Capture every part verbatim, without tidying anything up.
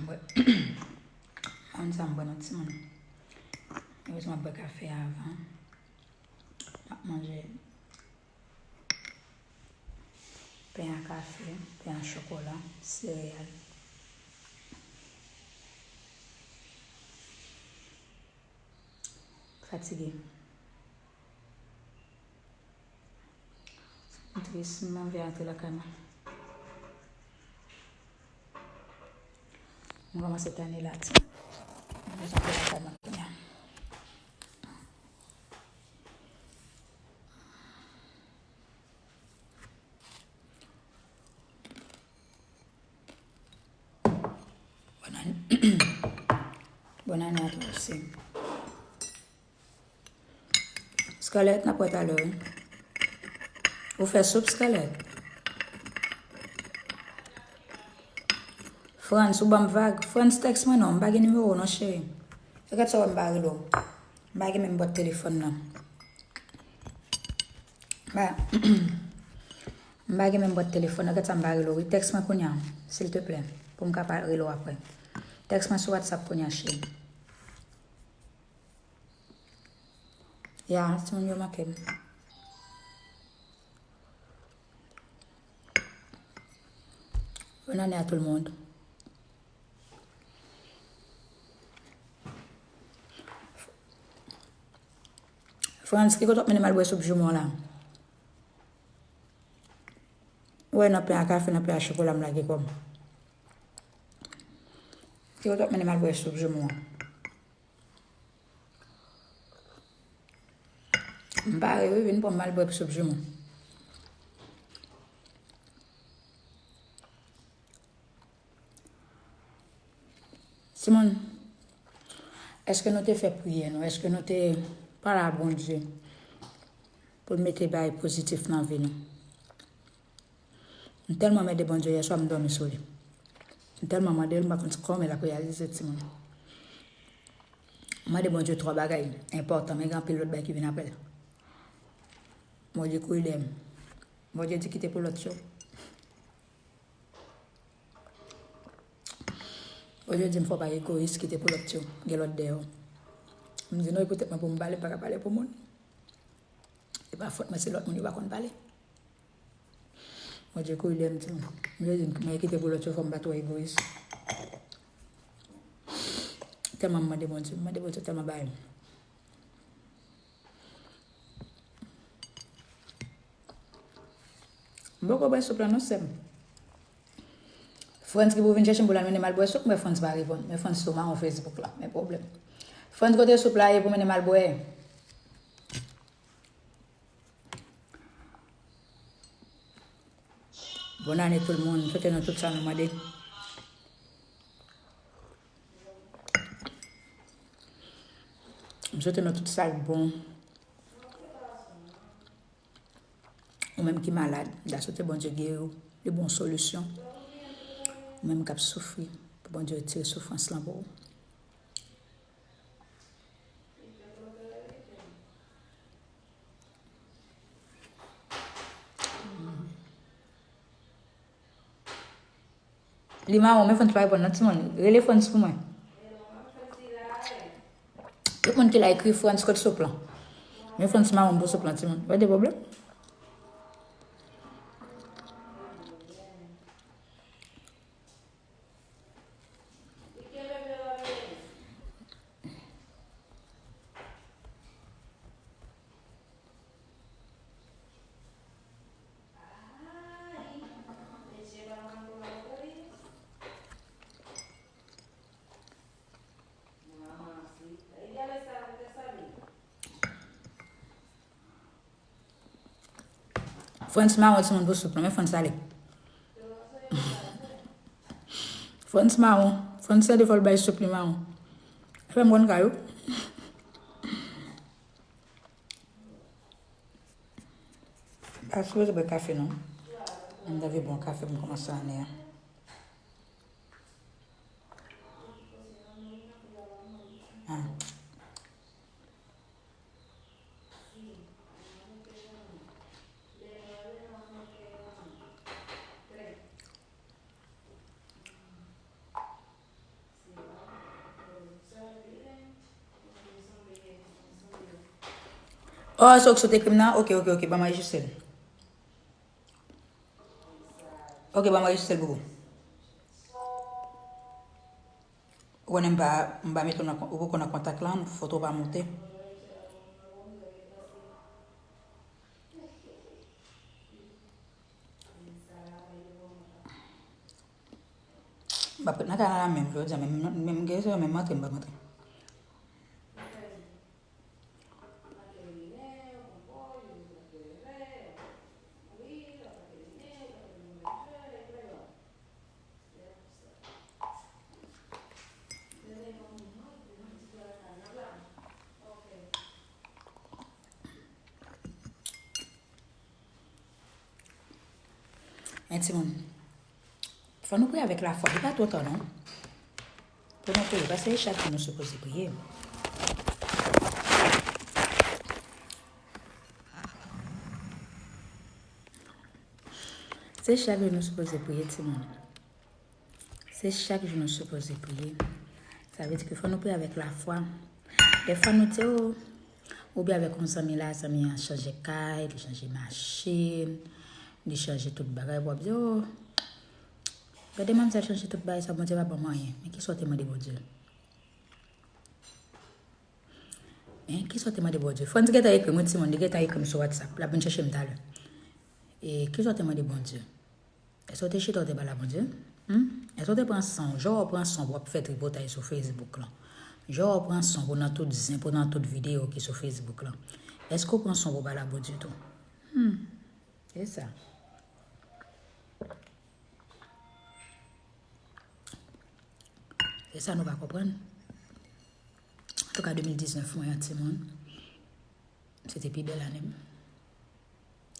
Mwen, konn sa m bwè nan timoun. Erezman m ap bwè kafe avan. M ap manje pen a kafe, pen a chokola, sereyal. Fatige. M tris, m anvi antre lakay mwen. M kòmanse tande la, ti. M bezwen antre lakay mwen kounye a. Bòn ane, bòn ane a tou osi. Scarlett, n ap wè talè, wi. Ou fè soup, Scarlett? Frantz, ou ban m vag? Frantz, tèks mwen non, m pa gen nimewo w non, cheri. Se kèt sa w wè m pa rele w. M pa gen menm bwat telefòn nan. Ba, m pa gen menm bwat telefòn nan, kèt sa m pa rele w, wi. Tèks mwen kounye a, silteplè, pou m ka pa rele w apre. Tèks mwen sou WhatsApp kounye a, cheri. Ya, timoun yo manke m. Bonne année à tout le monde. Frantz, ki kote w ap mennen m al bwè soup joumon la? Ou wè nan pen a kafe, nan pen a chokola m lage kò m. Ki kote w ap mennen m al bwè soup joumon an? M pare wi, vin pran m al bwè soup joumon. Timoun, èske nou te fè priyè nou? Èske nou te pale a Bondye pou l mete bagay pozitif nan vi nou? M tèlman mande Bondye, yèswa m dòmi sou li. M tèlman mande l, m pa konn kòman l ap reyalize, timoun. M mande Bondye twa bagay enpòtan, men gen anpil lòt bagay ki vin apre l. Bondye kouri dèyè m. Bondye di kite pou lòt yo. Bondye di m fò w pa egoyis, kite pou lòt yo, gen lòt dèyè w. M di non, e poutèt mwen pou m pale, m pa ka pale pou moun. E pa fòt mwen si lòt moun yo pa konn pale. Bondye kouri dèyè m, timoun. Bondye di m mwen kite pou lòt yo, fò m pa twò egoyis. Tèlman m mande Bondye, m mande Bondye tèlman bagay. M poko bwè soup la non, sè m. Frantz ki pou vin chèche m pou l al mennen m al bwè soup, men Frantz pa reponn. Men Frantz sou mawon Facebook la, men pwoblèm. Frantz, kote soup la ye pou mennen m al bwè? Bòn ane tout moun, m swete nou tout sa nou mande. M swete nou tout sa k bon. Ou menm ki malad, m ta swete Bondye geri w, li ba w solisyon. Ou menm k ap soufri, pou Bondye retire soufrans lan pou ou. Li mawon, men Frantz pa reponn non, timoun. Rele Frantz pou mwen. Tout moun ki la, ekri Frantz kot soup lan. Men Frantz mawon pou soup lan, timoun. Pa de pwoblèm. Frantz mawon timoun pou soup lan, men Frantz ale. Frantz mawon. Frantz tande fò l bay soup li mawon. Fè m konn kay ou. Pa sipoze bwè kafe non. M ta vle bwè yon kafe pou m kòmanse ane a. Ah. Oh, se w k sot ekri m nan? Ok, ok, ok, ban m anrejistre l. Ok, ban m anrejistre l pou ou. Ou konnen m pa, m pa mete w nan kon-, ou poko nan kontak la, foto w pa monte. M p ap ret nan kay la menm, jodi a, menm, menm, menm, menm antre, m p ap antre. Men timoun, fò nou priye avèk lafwa. Li pa twò ta non. Pou nou priye, paske se chak jou nou sipoze priye. Se chak jou nou sipoze priye, timoun. Se chak jou nou sipoze priye. Sa vle di ke fò nou priye avèk lafwa. Dèfwa nou di, o, ou byen avèk yon zanmi la, zanmi an chanje kay, li chanje machin, li chanje tout bagay, w ap di, o, gade manmzèl chanje tout bagay sa, Bondye pa ban m anyen. Men kisa w te mande Bondye? Hein, kisa w te mande Bondye? Frantz gentan ekri m, wi, timoun, li gentan ekri m sou WhatsApp. L ap vin chèche m talè. E kisa w te mande Bondye? Èske w te chita, w te pale a Bondye? Hmm? Èske w te pran san w? Jan w pran san w pou w ap fè tripotay sou Facebook lan? Jan w pran san w pou w nan tout zen, pou w nan tout videyo ki sou Facebook lan? Èske w pran san w pou w pale a Bondye tou? Hmm. Se sa. Se sa nou pa konprann. Antouka, de mil diznèf mwen an, timoun, se te pi bèl ane m.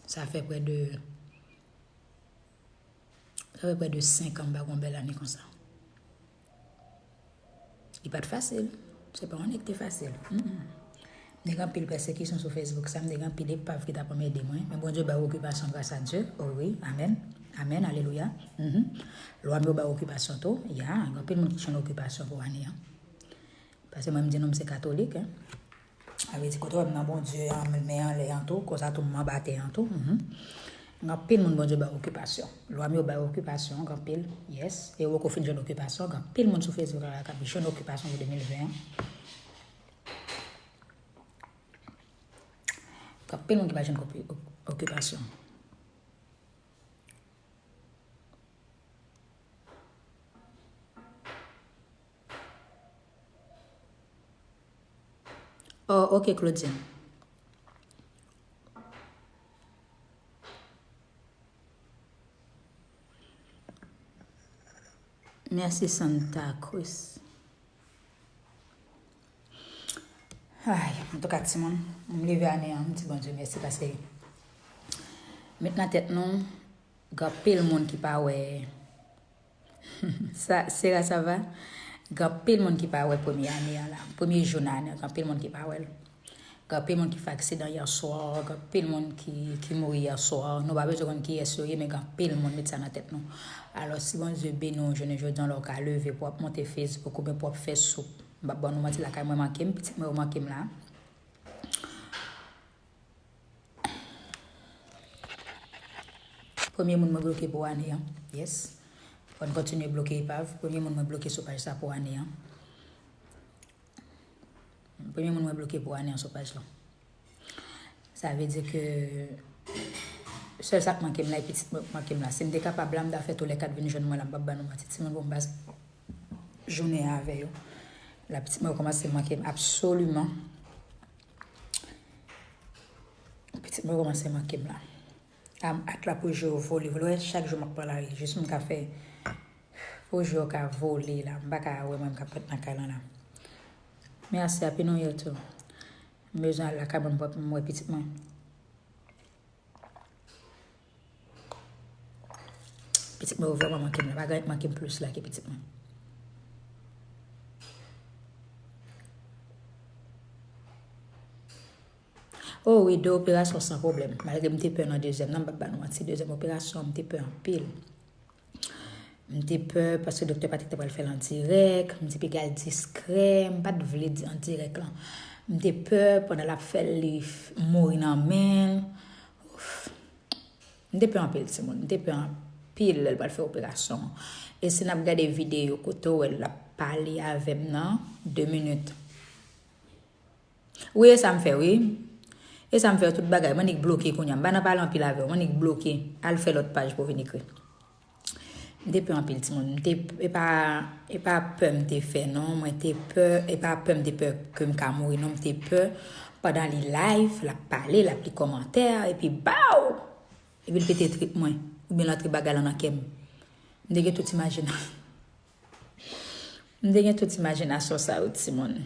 Sa fè prè de, sa fè prè de senk an m pa gen yon bèl ane konsa. Li pa t fasil. Se pa yon nèg te fasil. Mm, mm. M te gen anpil pèsekisyon sou Facebook sa, m te gen anpil epav ki t ap anmède mwen. Men Bondye ba okipasyon, gras a Dye. O wi, amèn. Amèn, alelouya. Mhm. Lwa m yo ba okipasyon tou. Ya, gen anpil moun ki jwenn okipasyon pou ane an. Paske mwen, m di nou, m se katolik, hein. Sa vle di, kote w wè m nan Bondye an, men anlè an tou, konsa tou m anba tè an tou. Mhm. Gen anpil moun Bondye ba okipasyon. Lwa m yo ba yo okipasyon, gen anpil. Yes. E ou poko fin jwenn okipasyon, gen anpil moun sou Facebook la k ap jwenn okipasyon pou de mil ven an. Gen anpil moun ki pa jwenn oki-, okipasyon. Oh, ok, Claudine. Mèsi, Santa Cruz. Ay, antouka, timoun, m leve ane an, m di Bondye mèsi paske met nan tèt nou, gen anpil moun ki pa wè Sa, Sera, sa va? Gen anpil moun ki pa wè premye ane an la. Premye jou nan ane an, gen anpil moun ki pa wè l. Gen anpil moun ki fè aksidan yè swa, gen anpil moun ki, ki mouri yè swa. Nou pa bezwen konn kiyès yo ye, men gen anpil moun, met sa nan tèt nou. Alò, si Bondye beni w jounen jodi an, lè w ka leve pou w ap monte Facebook oubyen pou w ap fè soup, m p ap ba nou manti, lakay mwen manke m, pitit mwen yo manke m la. Premye moun mwen bloke pou ane an. Yes. Fò n kontinye bloke epav. Premye moun mwen bloke sou paj sa pou ane an. Premye moun mwen bloke pou ane an sou paj lan. Sa vle di ke sèl sa k manke m la, e pitit mwen k manke m la. Si m te kapab la, m ta fè toulèkat vin jwenn mwen la, m p ap ba nou manti. Timoun, pou m pase jounen an avè yo. La, pitit mwen yo kòmanse manke m absoliman. Pitit mwen kòmanse manke m la. Am at la pou je yo vole, vole. Wè, chak jou m ap pran lari, jis m ka fè pou je yo ka vole la. M pa ka wè mwen m ka ret nan kay lan la. Mèsi, Happy New Year tou. M bezwen al lakay mwen, m wè, m wè pitit mwen. Pitit mwen yo vrèman manke m la. Pa gen anyen k manke m plis la ke pitit mwen. O wi, de operasyon san pwoblèm. Malgre m te pè nan dezyèm nan, m p ap ba nou manti, dezyèm operasyon an, m te pè anpil. M te pè paske doktè Patrick te pral fè l an dirèk. M te piga l diskrè. M pa t vle di an dirèk lan. M te pè pandan l ap fè l, li f- mouri nan men l. Ouf. M te pè anpil, timoun. M te pè anpil lè l pral fè operasyon an. E si n ap gade videyo kote w wè l ap pale avè m nan, de minit. Wi, e sa m fè, wi. E sa m fè, tout bagay. M annik bloke kounye a. M pa nan pale anpil avè w. M annik bloke. Al fè lòt paj pou w vin ekri. M te pè anpil, timoun. M te, e pa, e pa pè m te fè, non. Mwen te pè, e pa pè m te pè ke m ka mouri, non. M te pè pandan li live, l ap pale, l ap li kòmantè, epi baw! Epi l pete trip mwen, oubyen l antre bagay lan nan kè m. M te gen tout imajina-, m te gen tout imajinasyon sa yo, timoun.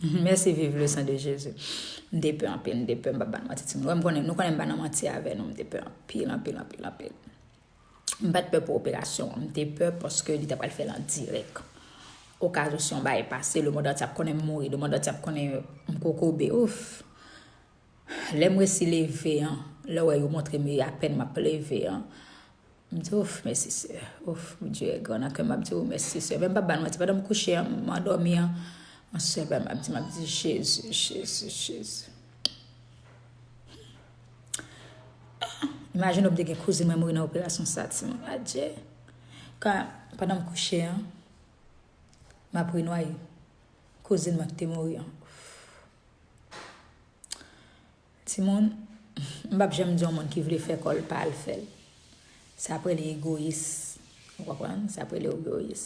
Mèsi, vive le sang de Jésus. M te pè anpil, m te pè, m pa ba n manti, timoun. Wè, m konnen, nou konnen m pa nan manti avè nou, m te pè anpil, anpil, anpil, anpil. M pa t pè pou operasyon an, m te pè paske li ta pral fè l an dirèk. Okazo si yon bagay pase, lemonn antye ap konnen m mouri, lemonn antye ap konnen m kokobe, ouf. Lè m resi leve an, lè w wè yo montre m apèn m ap leve an, m di, ouf, mèsi Seyè. Ouf, Bondye gran nan kè m, m ap di, o, mèsi Seyè. Men m p ap ba nou manti, pandan m kouche an, m andòmi an, yon sèl bagay m ap di, m ap di, Jezi, Jezi, Jezi. Imajine w m te gen kouzin mwen mouri nan operasyon sa, timoun. Adye. Kan, pandan m kouche an, m ap rinwaye. Kouzin mwen ki te mouri an. Timoun, m p ap janm di yon moun ki vle fè kò l pa al fè l. Sa ap rele egoyis. Ou konprann? Sa ap rele egoyis.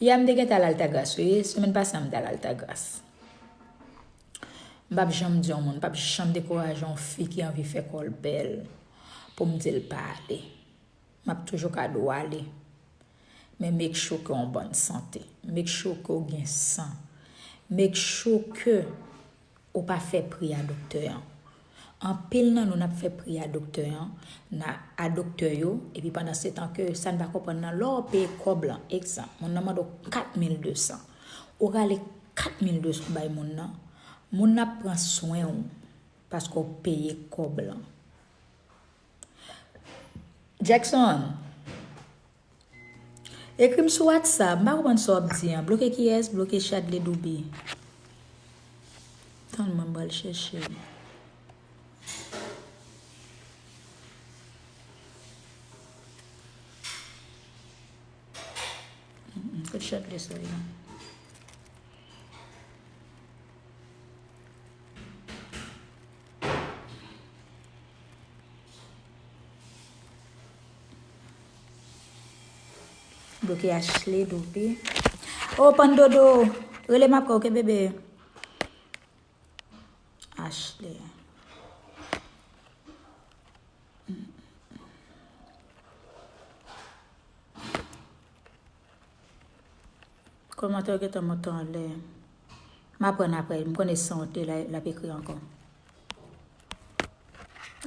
Yè m te gentan al Altagras, wi. Semèn pase a m t al Altagras. M p ap janm di yon moun, m p ap janm dekouraje yon fi ki anvi fè kò l bèl pou m di l pa ale. M ap toujou ka di w ale. Men make sure ke w an bòn sante. Make sure ke w gen san. Make sure ke ou pa fè pri a doktè an. Anpil nan nou n ap fè pri a doktè an, n a, a doktè yo, epi pandan se tan ke sa n pa konprann nan, lè w peye kòb lan, egzanp, moun nan mande w kat mil de san. Ou rale kat mil de san bay moun nan, moun nan ap pran swen w paske w peye kòb lan. Jackson, ekri m sou WhatsApp, m pa konprann sa w ap di an. Bloke kiyès? Bloke Chadley Douby. Tann mwen, m pral chèche l. Mm, mm, kot Chadley sa ye? Bloke Ashley Douby. Oh, Pandodo! Rele m apre, oke, bebe? Ashley. Kòmantè yo gentan monte anlè. M aprann apre. M konnen sanwont li la, l ap ekri ankò.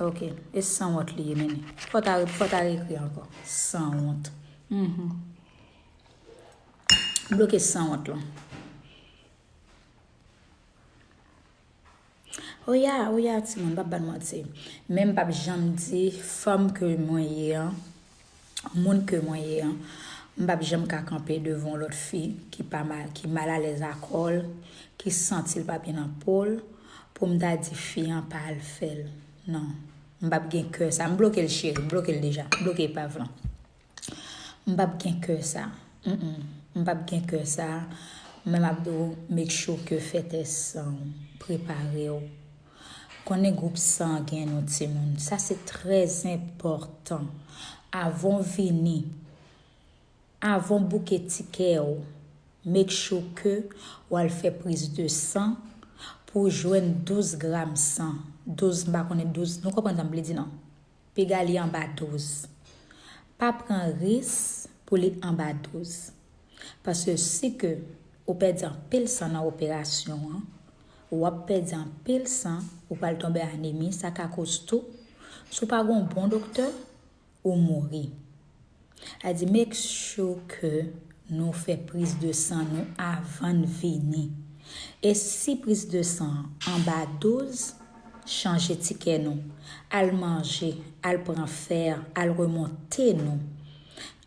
Ok. E sanwont li ye, men. Fò ta, fò ta reekri ankò. Sanwont. Mhm. Bloke sanwont lan. Oya, oya, timoun, m p ap ba n manti. Men m p ap janm di fanm ke mwen ye an, moun ke mwen ye an, m p ap janm ka kanpe devan yon lòt fi ki pa mal, ki malalèz a kò l, ki santi l pa byen nan po l, pou m ta di fi an pa al fè l. Non. M p ap gen kè sa. M bloke l, cheri. M bloke l deja. M bloke epav lan. M p ap gen kè sa. Mm-mm. M p ap gen kè sa. Men m ap di w, make sure ke fè tès san w. Prepare w. Konnen gwoup sangen nou, timoun. Sa se trè enpòtan. Avan w vini, avan w bouke tikè w, make sure ke w al fè priz de san pou w jwenn douz gram san. Douz, m pa konnen douz, nou konprann sa m vle di, non? Piga li anba douz. Pa pran risk pou li anba douz. Paske si ke ou pèdi anpil san nan operasyon an, w ap pèdi anpil san, ou pral tonbe anemi, sa ka koz tou, si w pa gen yon bon doktè, ou mouri. Sa di, make sure ke nou fè priz de san nou avan n vini. E si priz de san an anba douz, chanje ti kè nou, al manje, al pran fè, al remonte nou,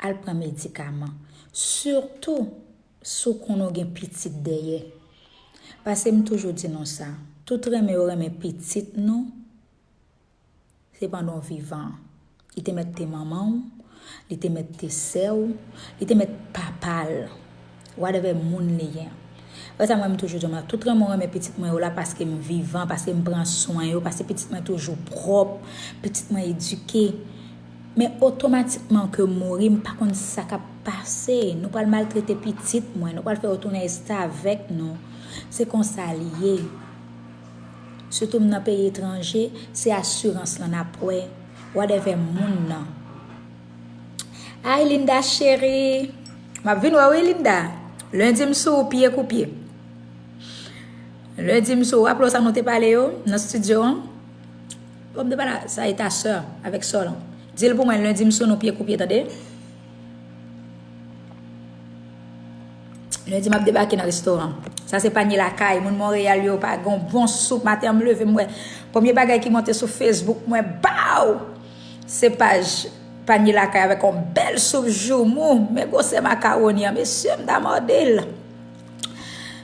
al pran medikaman. Sitou si w konnen w gen pitit dèyè. Paske m toujou di nou sa, tout renmen yo renmen pitit nou, se pandan w vivan. Li te mèt te manman w, li te mèt te sè w, li te mèt papa l. Whatever moun li ye. Wè sa mwen m toujou di w, mwen, tout renmen w renmen pitit mwen yo la paske m vivan, paske m pran swen yo, paske pitit mwen toujou pwòp, pitit mwen edike. Men otomatikman ke m mouri, m pa konn sa k ap pase. Nou pral maltrete pitit mwen, nou pral fè yo tounen restavèk nou. Se konsa l ye. Sitou m nan peyi etranje, se asirans lan n ap wè. Whatever moun nan. Ay, Linda cheri. M ap vin wè w, wi, Linda. Lendi m sou ou pye kou pye. Lendi m sou ou. Raple w sa nou te pale yo nan estidyo an? Bon, m te pale sa e ta sè avèk sè w lan. Di l pou mwen, lendi m sou nou pye kou pye, tande? Lendi m ap debake nan restoran. Sa se Panye Lakay. Moun Monreyal yo pa gen yon bon soup. Maten an m leve m wè. Premye bagay ki monte sou Facebook mwen, baw! Se paj Panye Lakay avèk yon bèl soup joumou. Men gwosè makawoni an, mesye, m ta mòde l.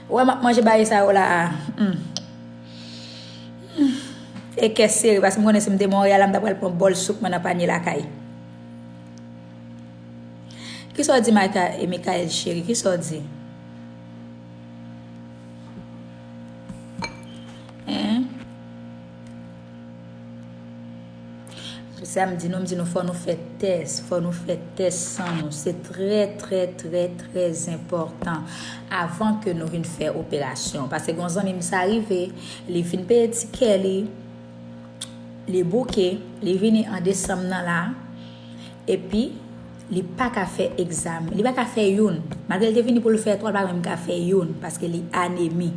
Ou wè m ap manje bagay sa yo la. Hmm. Hmm. E kè sere, paske m konnen si m te Monreyal la, m ta pral pran bòl soup mwen nan Panye Lakay. Kisa w di, Mika-, e, Mikael cheri? Kisa w di? Hein? Sa m di nou, m di nou, fò nou fè tès, fò nou fè tès san nou. Se trè, trè, trè, trè enpòtan avan ke nou vin fè operasyon. Paske gon zanmi m sa rive, li fin peye tikè li, li bouke, li vini an desanm nan la, epi li pa ka fè egzamen, li pa ka fè youn. Malgre li te vini pou l fè twa, li pa menm ka fè youn, paske li anemi.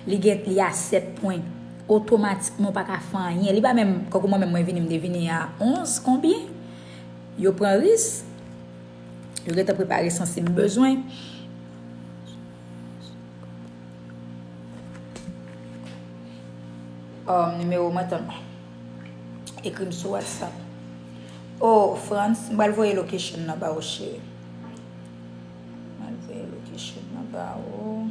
Li gen, li a sèt pwen. Otomatikman, w pa ka fè anyen. Li pa menm, kankou mwen menm, mwen vini, m te vini a onz, konbyen? Yo pran risk. Yo gentan prepare san si m bezwen. Um, nimewo mwen, tann. Ekri m sou WhatsApp. Oh, Frantz, m pral voye location nan ba ou, cheri. M pral voye location nan ba ou.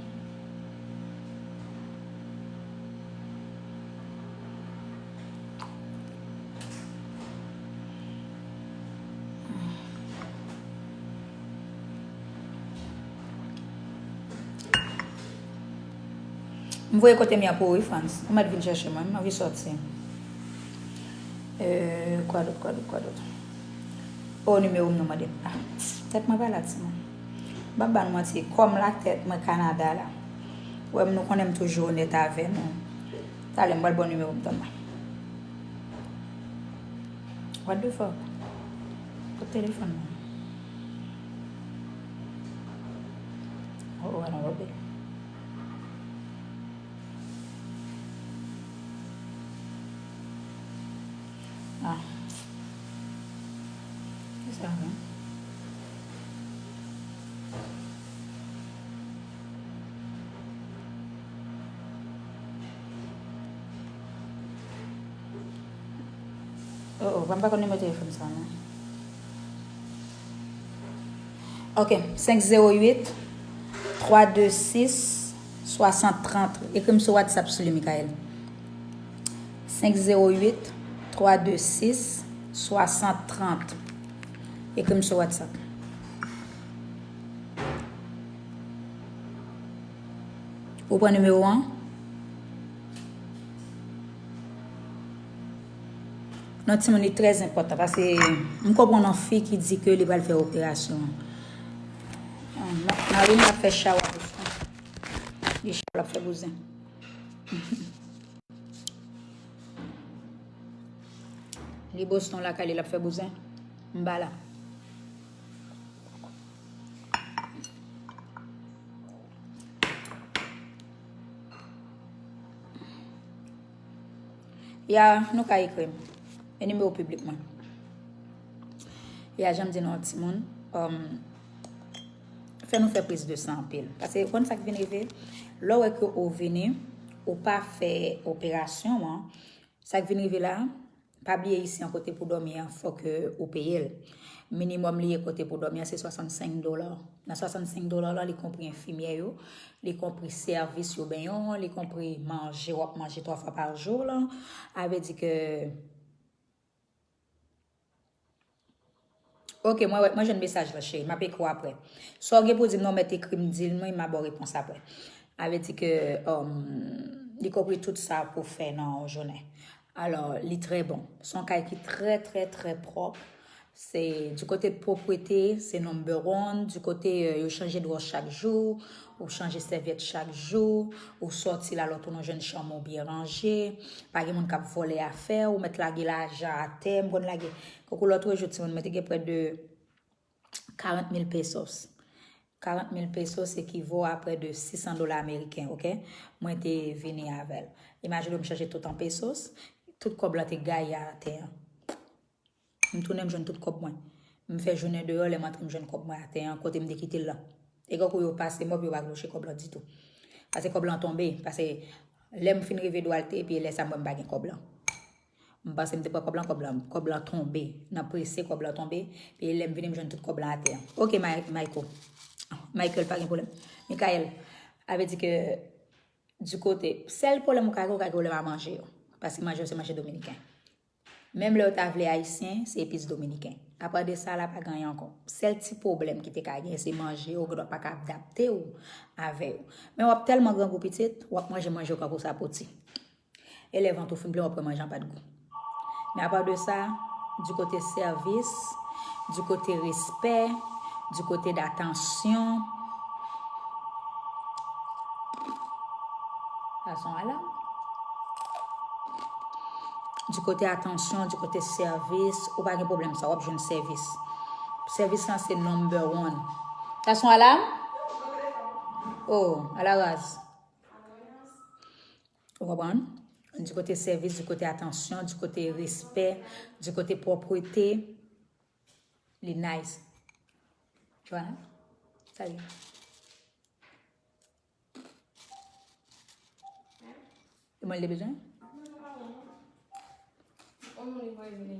M voye kote m ye a pou ou, wi, Frantz. Ou mèt vin chèche mwen, m anvi sòti. Euh, kwa dòt, kwa dòt, kwa dòt? O, nimewo m nan mande. Ah, tèt mwen pa la, timoun. M ap ba nou manti, kòm la tèt mwen Kanada la. Wè m, nou konnen m toujou onèt avè nou. Talè m pral ba w nimewo m, tann mwen. What the fuck? Kot telefòn mwen? Oh, oh, ann wobe. Ah. Kisa menm? Oh, oh, m pa konn nimewo telefòn sa, non. Ok, senk zewo uit, twa de sis, swasant trant. Ekri m sou WhatsApp sou li, Mikael. Senk zewo uit, twa de sis, swasant trant. Ekri m sou WhatsApp. Ou pran nimewo an? Non, timoun, li trè enpòtan, paske m konprann yon fi ki di ke li pral fè operasyon an. Ah, Ma-, Marine ap fè chawa Boston. Li chawa, l ap fè bouzen. Li Boston lakay li, l ap fè bouzen. M pa la. Ya, nou ka ekri m. E nimewo piblik mwen. Ya, jan m di nou, timoun, um, fè nou fè priz de san anpil. Paske, ou konn sa k vin rive? Lè w wè ke ou vini, ou pa fè operasyon an, Sa k vin rive la, pa bliye isi an kote pou dòmi an, fòk ou peye l. Minimòm li ye kote pou dòmi an, se swasannsenk dola. Nan swasannsenk dola la, li konpri enfimyè yo, li konpri sèvis yo benyen w, li konpri manje w ap manje twa fwa pa jou la. A vle di ke Ok, mwen wè, mwen jwenn mesaj la, cheri. M ap ekri w apre. Sa w gen pou di m nan, w mèt ekri m, di m, m a ba w repons apre. A vle di ke, um, li konpri tout sa pou fè nan yon jounen. Alò, li trè bon. Se yon kay ki trè, trè, trè pwòp. Se, di kote pwopwete, se number one. Di kote, euh, yo chanje dwò chak jou. Ou chanje sèvyèt chak jou, ou sòti la, lè w tounen w jwenn chanm ou byen ranje, pa gen moun k ap vòlè afè w, ou mèt lage lajan atè, m konn lage, kankou lòt jou, timoun, mwen te gen prè de karant mil pesos. Karant mil pesos ekivo a prè de sis san dola ameriken, oke? Mwen te vini avè l. Imajine w m chanje tout an pesos, tout kòb la te gaye atè an. M tounen, m jwenn tout kòb mwen. M fè jounen deyò, lè m antre, m jwenn kòb mwen atè an, kote m te kite l lan. E kankou yo pase mòp, yo pa kloche kòb lan ditou. Pase kòb lan tonbe, pase lè m fin rive Dwalte, epi lè sa m wè m pa gen kòb lan. M panse m te pran kòb lan, kòb lan, kòb lan tonbe. Nan prese, kòb lan tonbe. Epi lè m vini, m jwenn tout kòb lan atè an. Oke, May-, Mayko. Michael, pa gen pwoblèm. Michael, a vle di ke, di kote, sèl pwoblèm ou ka gen, ou ka gen pwoblèm a manje yo. Pase manje yo, se manje dominiken. Menm lè yo ta vle ayisyen, se epis dominiken. Apa de sa la, pa gen anyen ankò. Sèl ti pwoblèm ki te ka gen, se manje, ou gendwa pa ka adapte w avè yo. Men w ap tèlman grangou pitit, w ap manje manje yo kankou sapoti. E lè vant ou fin plen, w ap wè manje an pa t gou. Men apa de sa, di kote sèvis, di kote respè, di kote datansyon, sa se yon alam. Di kote atansyon, di kote sèvis, ou pa gen pwoblèm sa, w ap jwenn sèvis. Sèvis lan se number one. Sa se yon alam? Oh, ala raz. Ou konprann? Di kote sèvis, di kote atansyon, di kote respè, di kote pwòpwete, li nice. Joanna? Salut. E mwen li te bezwen? Yon moun li voye vini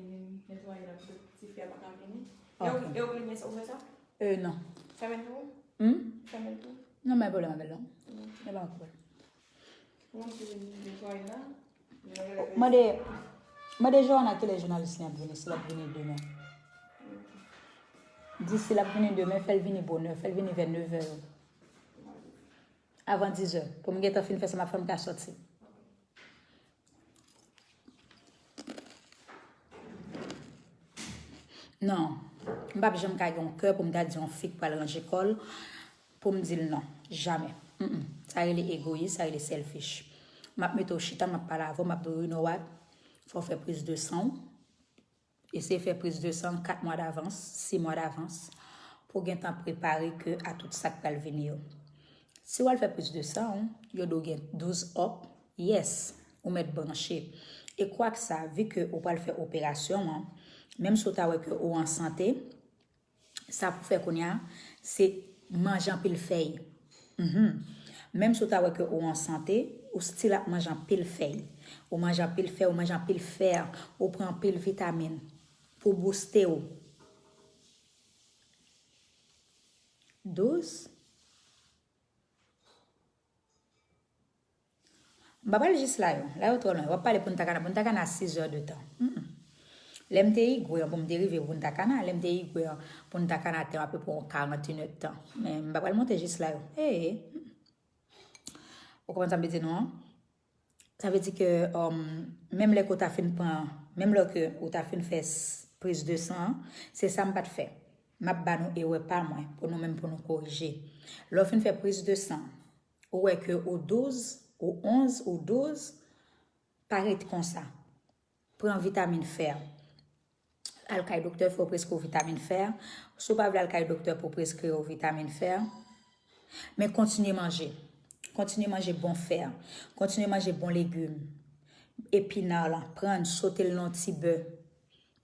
netwaye la pou ti fi a pa ka vini. E ou, e ou ki gen sa, ou fè sa? Euh, non. Fèmen l pou ou? Hmm? Fèmen l pou ou? Non, men pwoblèm avè l non. Gen pa pwoblèm. Ou moun ki vin netwaye la? Mande, mande Joanna kilè jounalis li ap vini, si l ap vini demen. Di si l ap vini demen, fè l vini bonè, fè l vini vè nevè. Avan dizè, pou m gentan fin fè sa m ap fè, m ka sòti. Non, m p ap janm ka gen yon kè pou m ta di yon fi k pral ranje kò l, pou m di l non. Jamè. Mm, mm. Sa rele egoyis, sa rele selfish. M ap mete w chita, m ap pale avè w, m ap di w, you know what? Fò w fè priz de san w. Eseye fè priz de san kat mwa davans, sis mwa davans, pou w gentan prepare ke a tout sa k pral vini yo. Si w al fè priz de san w, yo di w gen douz op, yes, ou mèt branche. E kwak sa, vi ke ou pral fè operasyon an, menm si w ta wè ke ou an sante, sa pou fè kounye a, se manje anpil fèy. Mhm. Menm si w ta wè ke ou an sante, ou still ap manje anpil fèy. Ou manje anpil fèy, ou manje anpil fè, ou pran anpil vitamin pou booste w. Douz. M pa pral jis la yo. La yo twò lwen. W ap pale Punta Cana. Punta Cana sis zè de tan. Mm, mm. Lè m te Higüey an, pou m te rive Punta Cana, lè m te Higüey an, Punta Cana te apeprè yon karant inèdtan. Men m pa pral monte jis la yo. Ee. Ou konprann sa m vle di nou an? Sa vle di ke, um, menm lè ke w ta fin pran, menm lè ke ou ta fin fè s-, priz de san an, se sa m pa t fè. M ap ba nou erè pa mwen, pou nou menm pou nou korije. Lè w fin fè priz de san, ou wè ke ou douz, ou onz, ou douz, pa ret konsa. Pran vitamin fè. Al kay doktè, fè yo preskri w vitamin fè. Si w pa vle al kay doktè pou preskri w vitamin fè, men kontinye manje. Kontinye manje bon fè. Kontinye manje bon legim. Epina lan, pran l, sote l nan yon ti bè.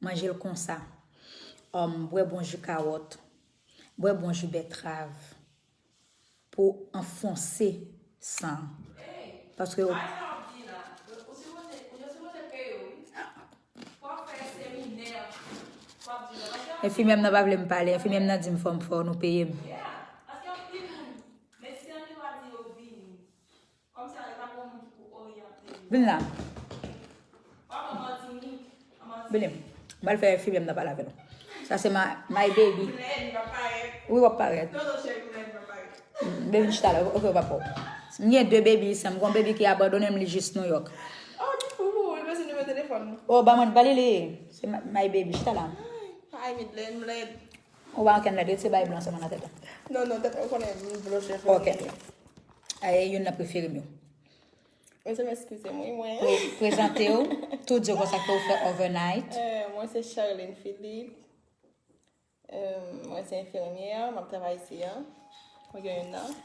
Manje l konsa. Um, bwè bon ji kawòt. Bwè bon ji bètrav. Pou anfonse san. Paske yo, Enfimyè m nan pa vle m pale, enfimyè m nan di m fò m fò nou peye m. Paske anpil moun, medsen an li pa di yo vini. Kòmsi e pa gon moun ki pou oryante yo. Vin la. Pa pran Matinik, an Matinik. Vini. M pral fè enfimyè m nan pale avè nou. Sa se my, my baby. Wi, w ap parèt. Baby, chita la, ok, w pa pò. M gen de baby isan, m gon baby ki abandone m, li jis New York. Oh, ki fou pou ou, li bezwen nimewo telefòn. Oh, ba mwen, ba li li. Se my, my baby, chita la. Ay, Midlène, m lèd. Ou pa ankenn lèd, retire bagay blan sèlman nan tèt ou. Non, non, tèt mwen konnen m blo chèf. Ok. Ay, youn nan prefere m yo. Mezanmi, eskize m, wi, mwen. Pre-, prezante w, tou di w konsa ke w fè overnight. Eh, mwen se Charlene Philippe. Eh, mwen se enfimyè, m ap travay isi a. Mwen gen youn nan.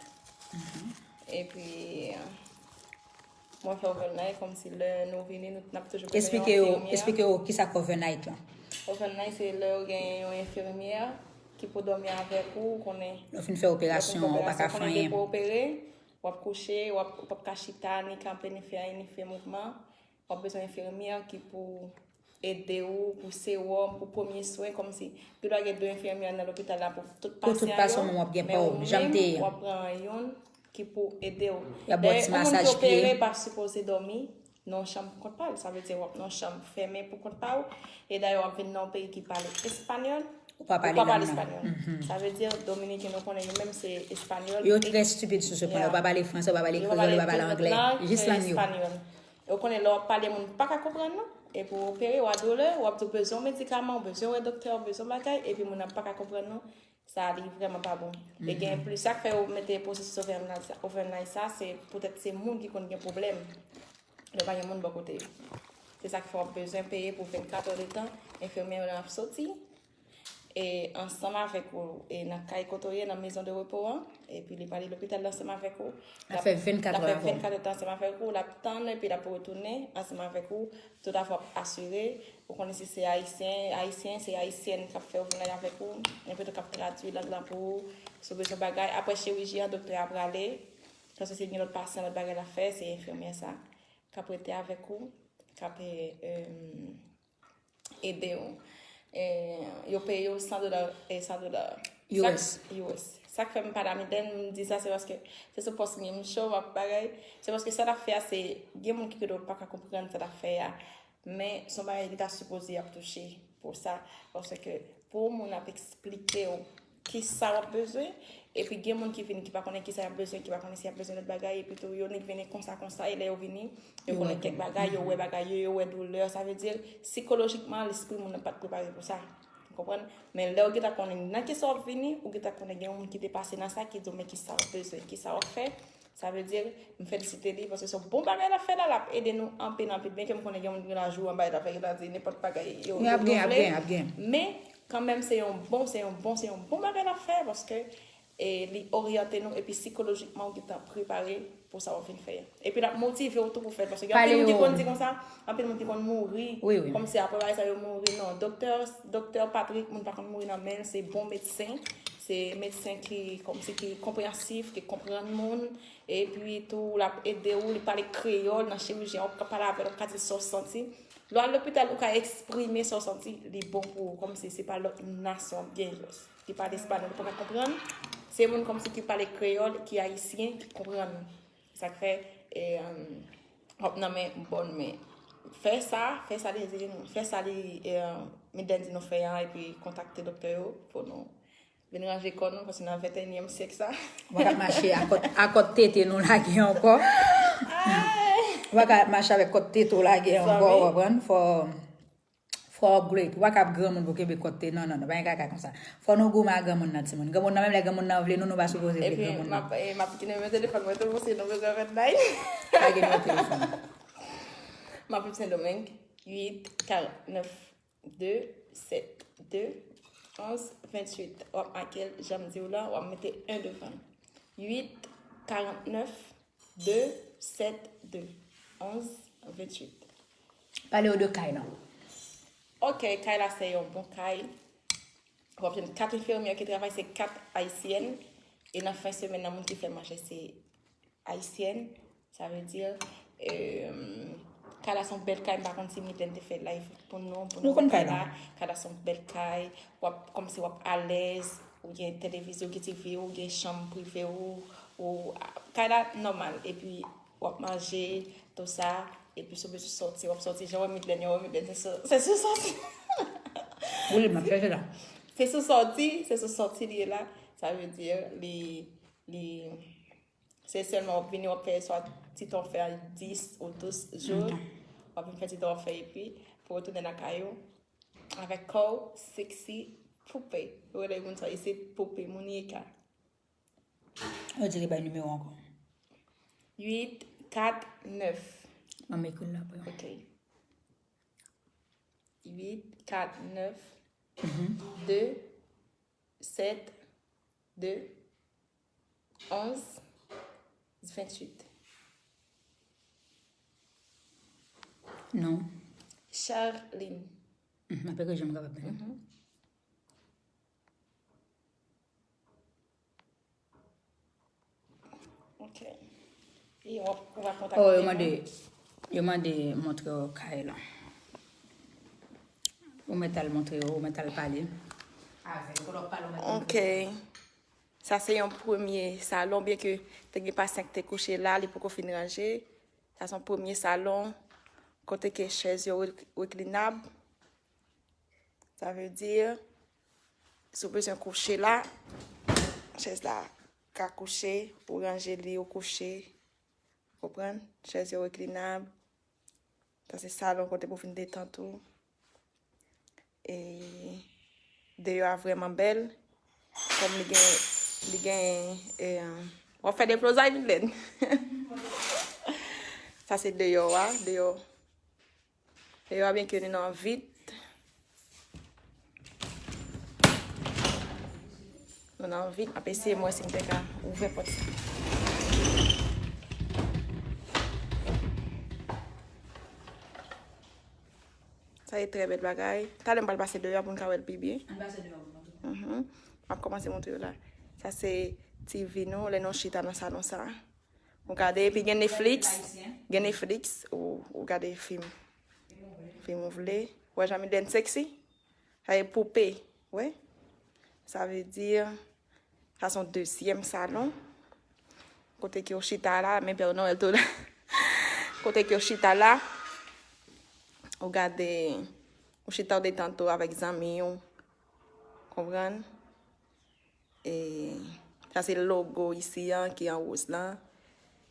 Epi, mwen fè overnight kòmsi lè nou vini, nou, n ap toujou bezwen yon enfimyè. Esplike yo, esplike yo kisa k overnight lan. Overnight se lè yo gen yon enfimyè ki pou dòmi avèk ou, ou konnen. Lè w fin fè operasyon an, ou pa ka fè anyen. Lè w fin fè operasyon, ou konnen depi w opere, w ap kouche, w ap, ou p ap ka chita, ni kanpe, ni fè anyen, ni fè mouvman. W ap bezwen enfimyè ki pou ede w, pou sewòm, pou premye swen, kòmsi. Gendwa gen de enfimyè nan lopital la pou tout pasyan yo, men ou menm, w ap pran youn ki pou ede w. Dayè, yon moun ki opere pa sipoze dòmi nan yon chanm pou kont pa l. Sa vle di w ap nan yon chanm fèmen pou kont pa w. E dayè, w ap vin nan yon peyi ki pale espanyòl. Ou pa pale lang nan. Sa vle di, Dominiken, nou konnen yo menm se espanyòl. Yo trè stipid sou se pwen la. Yo pa pale fransè, yo pa pale kreyòl, yo pa pale anglè. Jis lang yo. Ou konnen lè w ap pale, moun pa ka konprann nou. Epi w opere, w a doulè, w ap di w bezwen yon medikaman, w bezwen wè doktè, w bezwen bagay, epi moun nan pa ka konprann nou. Sa li vrèman pa bon. E gen plis, sa k fè yo mete pwosesis overnight sa, overnight sa, se poutèt se moun ki konn gen pwoblèm. Lè pa gen moun bò kote yo. Se sa k fè w ap bezwen peye pou vennkat è de tan, enfimyè yo nan ap soti. E ansanm avèk ou, e nan kay kote w ye, nan maison de repos an, epi li pale lopital la ansanm avèk ou. L ap fè vennkat è avè w. L ap fè vennkat è tan ansanm avèk ou, l ap tann, epi l ap retounen ansanm avèk ou, toutafwa w ap asire, ou konnen si se ayisyen, ayisyen, se ayisyèn k ap fè overnight avèk ou, enpito k ap tradui lang lan pou ou, si w bezwen bagay. Apre chiriji an, doktè a prale, paske si gen lòt pasyan, lòt bagay l ap fè, se enfimyè sa k ap rete avèk ou, k ap, e, ede w. E, yo peye w san dola, e, san dola. U S. U S. Sa k fè m pale a Midlène, m di sa, se paske se sou pòs mwen m cho, m ap bagay. Se paske sa l ap fè a, se, gen moun ki kote w pa ka konprann sa l ap fè a. Men, se yon bagay ki ta sipoze y ap touche pou sa. Paske pou yon moun ap eksplike w kisa w ap bezwen, epi gen moun ki vin ki pa konnen kisa y ap bezwen, ki pa konnen si y ap bezwen lòt bagay, epi tou yo nik vini konsa konsa, e lè yo vini, yo konnen kèk bagay, yo wè bagay yo, yo wè doulè, sa vle di, sikolojikman, lespri moun nan pa t prepare pou sa. Ou konprann? Men lè w gentan konnen nan kisa w ap vini, ou gentan konnen gen yon moun ki te pase nan sa, ki di w men kisa w ap bezwen, kisa w ap fè, sa vle di, m felisite li, paske se yon bon bagay l ap fè la, l ap ede nou anpil, anpil. Byenke m konnen gen moun ki gen lajou anba l ap fè, yo ta di nenpòt bagay, yo, yo ap gen, ap gen, ap gen. Men, kanmenm, se yon bon, se yon bon, se yon bon bagay l ap fè, paske, e, li oryante nou, epi sikolojikman, ou gentan prepare pou sa w ap vin fè a. Epi l ap motive w tou pou fè l, paske gen anpil moun ki konn di konsa, anpil moun ki konn mouri, kòmsi apre bagay sa yo mouri. Non, doktè, doktè Patrick, moun pa konn mouri nan men l, se bon medsen, se medsen ki, kòmsi ki konpreyansif, ki konprann moun, epi tou, l ap ede w, li pale kreyòl nan chiriji an, w ap ka pale avè l, w ap ka di sa w santi. Lè w al lopital, ou ka eksprime sa w santi, li bon pou ou, kòmsi se pa lòt nasyon w ap gen yo. Ki pale espanyòl, ou pa ka konprann. Se moun kòmsi ki pale kreyòl, ki ayisyen, ki konprann ou. Sa k fè, e, w ap nan men bòn men. Fè sa, fè sa li di nou, fè sa li, e, Midlène di nou fè an, epi kontakte doktè yo pou nou vin ranje kò nou, paske nan venteyinyèm syèk sa. Ou pa ka mache a kòt, a kòt tete nou lage ankò. Ou pa ka mache avèk kòt tete w lage ankò, ou konprann? Fò, fò upgrade. Ou pa ka ap granmoun pou kenbe kòt tete. Non, non, non, pa gen kaka konsa. Fò nou goumen ak granmoun nan, timoun. Granmoun nan, menm lè granmoun nan vle nou, nou pa sipoze vle granmoun nan. Epi, m ap, e, m ap kite nimewo telefòn mwen tou, paske nou bezwen fè day. Pa gen nimewo telefòn. M ap viv Sendomeng, uit karant nèf de sèt de onz venntuit. W ap make l, jan m di w la, w ap mete en devan l. Uit karant nèf de sèt de onz venntuit. Pale yo de kay lan. Ok, kay la se yon bon kay. W ap jwenn kat enfimyè ki travay, se kat ayisyèn. E nan fen semèn nan, moun ki fè manje, se ayisyèn. Sa vle di, e, Kay la se yon bèl kay, m pa konn si Mylène te fè live pou nou, pou nou konn kay la. Kay la se yon bèl kay, w ap, kòmsi w ap alèz, ou gen televizyon, ou gen T V, ou gen chanm prive ou, ou, kay la nòmal, epi w ap manje, tou sa, epi si w bezwen sòti, w ap sòti, jan w wè Mylène, jan w wè Mylène, se sou, se sou sòti. Wi, m ap chèche la. Se sou sòti, se sou sòti li ye la, sa vle di, li, li, Se sèlman w ap vini, w ap fè swa ti tan w fè dis ou douz jou. W ap vin fè ti tan w ap fè epi pou w retounen lakay ou avèk kò w sexy poupe. Yo rele moun sa isit poupe, Monieka. Yo di li bay nimewo ankò. Uit kat nèf. Mwen ekri l la pou yo. Ok. Uit kat nèf de sèt de onz ventuit. Non. Charline. Mhm, apre ke jan m kapab mennen. Mhm. Ok. E w ap, ou va kontakte Oh, yo mande, yo mande montre yo kay la. Ou mèt al montre yo, ou mèt al pale. Ok. Sa se yon premye salon, byen ke te gen pasyan ki te kouche la, li poko fin ranje. Sa se yon premye salon kote ke chèz yo re-, reklinab. Sa vle di, si w bezwen kouche la, chèz la ka kouche, ou ranje li, ou kouche. Konprann? Chèz yo reklinab. Sa se salon kote pou w vin detant ou. E deyò a vrèman bèl. Kòm li gen, li gen, e, w ap fè deplozay, Mylène. Sa se deyò a, deyò. Deyò a byen ke nou nan vit. Nou nan vit, m ap eseye m wè si m te ka ouvè pòt sa. Sa e trè bèl bagay. Talè m pral pase deyò a pou n ka wè l pi byen. Ann pase deyò a pou nou. Mhm. M ap kòmanse montre yo la. Sa se T V nou, lè nou chita nan salon sa. Ou gade, epi gen Netflix. Gen Netflix, ou, ou gade fim. Fim ou vle. Ou wè jan Mylène sexy? Sa e poupe, wi. Sa vle di, sa se yon dezyèm salon. Kote ke w chita la, men Pè Nwèl tou la. Kote ke w chita la, ou gade, ou chita ou detant ou avèk zanmi w. Konprann? E sa se logo isi an ki an woz lan.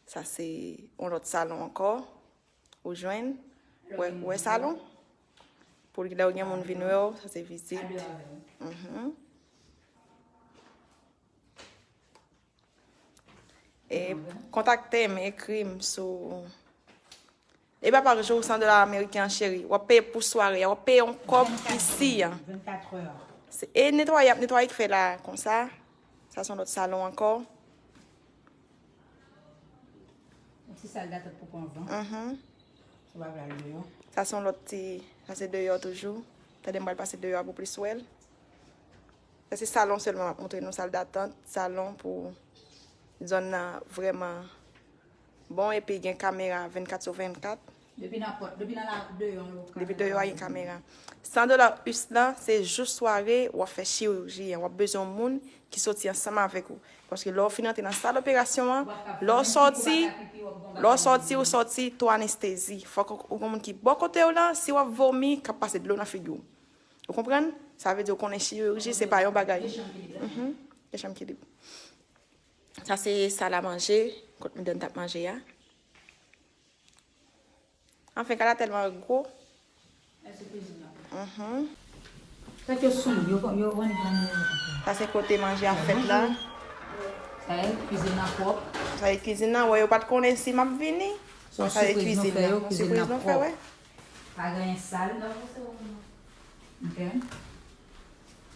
Sa se yon lòt salon ankò. Ou jwenn? Wè, wè salon? Pou lè w gen moun vin wè w, sa se vizit. Mhm. E kontakte m, ekri m sou E pa pa jou san dola ameriken an, cheri. W ap peye pou sware a. W ap peye yon kòb isi an. Se, e netwaye, y ap netwaye ki fè la konsa. Sa se yon lòt salon ankò. Yon ti sal datant pou pran van. Mhm. Ou pa vle al deyò. Sa se yon lòt ti, sa se deyò toujou. Tande m pral pase deyò a pou plis wè l. Sa se salon sèlman m ap montre nou, sal datant, salon pou zòn nan vrèman bon, epi gen kamera vennkat sou vennkat. Depi nan pòt, depi nan la, deyò, yo ka Depi deyò a gen kamera. San dola us lan, se jou sware, w ap fè chiriji an, w ap bezwen yon moun ki soti ansanm avèk ou. Paske lè w fin rantre nan sal operasyon an, lè w sòti, lè w sòti, ou sòti tou anestezi. Fòk ou, ou gen moun ki bò kote w lan, si w ap vomi, k ap pase dlo nan figi w. Ou konprann? Sa vle di ou konnen chiriji, se pa yon bagay. Mhm. Gen chanm ki lib. Sa se sal a manje, kot medam t ap manje a. Anfen, kay la tèlman gwo. Mhm. Sa ke sou yo, yo, yo, Sa se kote manje ap fèt la. Sa e kwizin nan pwòp. Sa e kwizin nan, wè, yo pa t konnen si m ap vini. Sa e kwizin nan. Yon sipriz nou fè, wè. Pa gen anyen sal. Ok.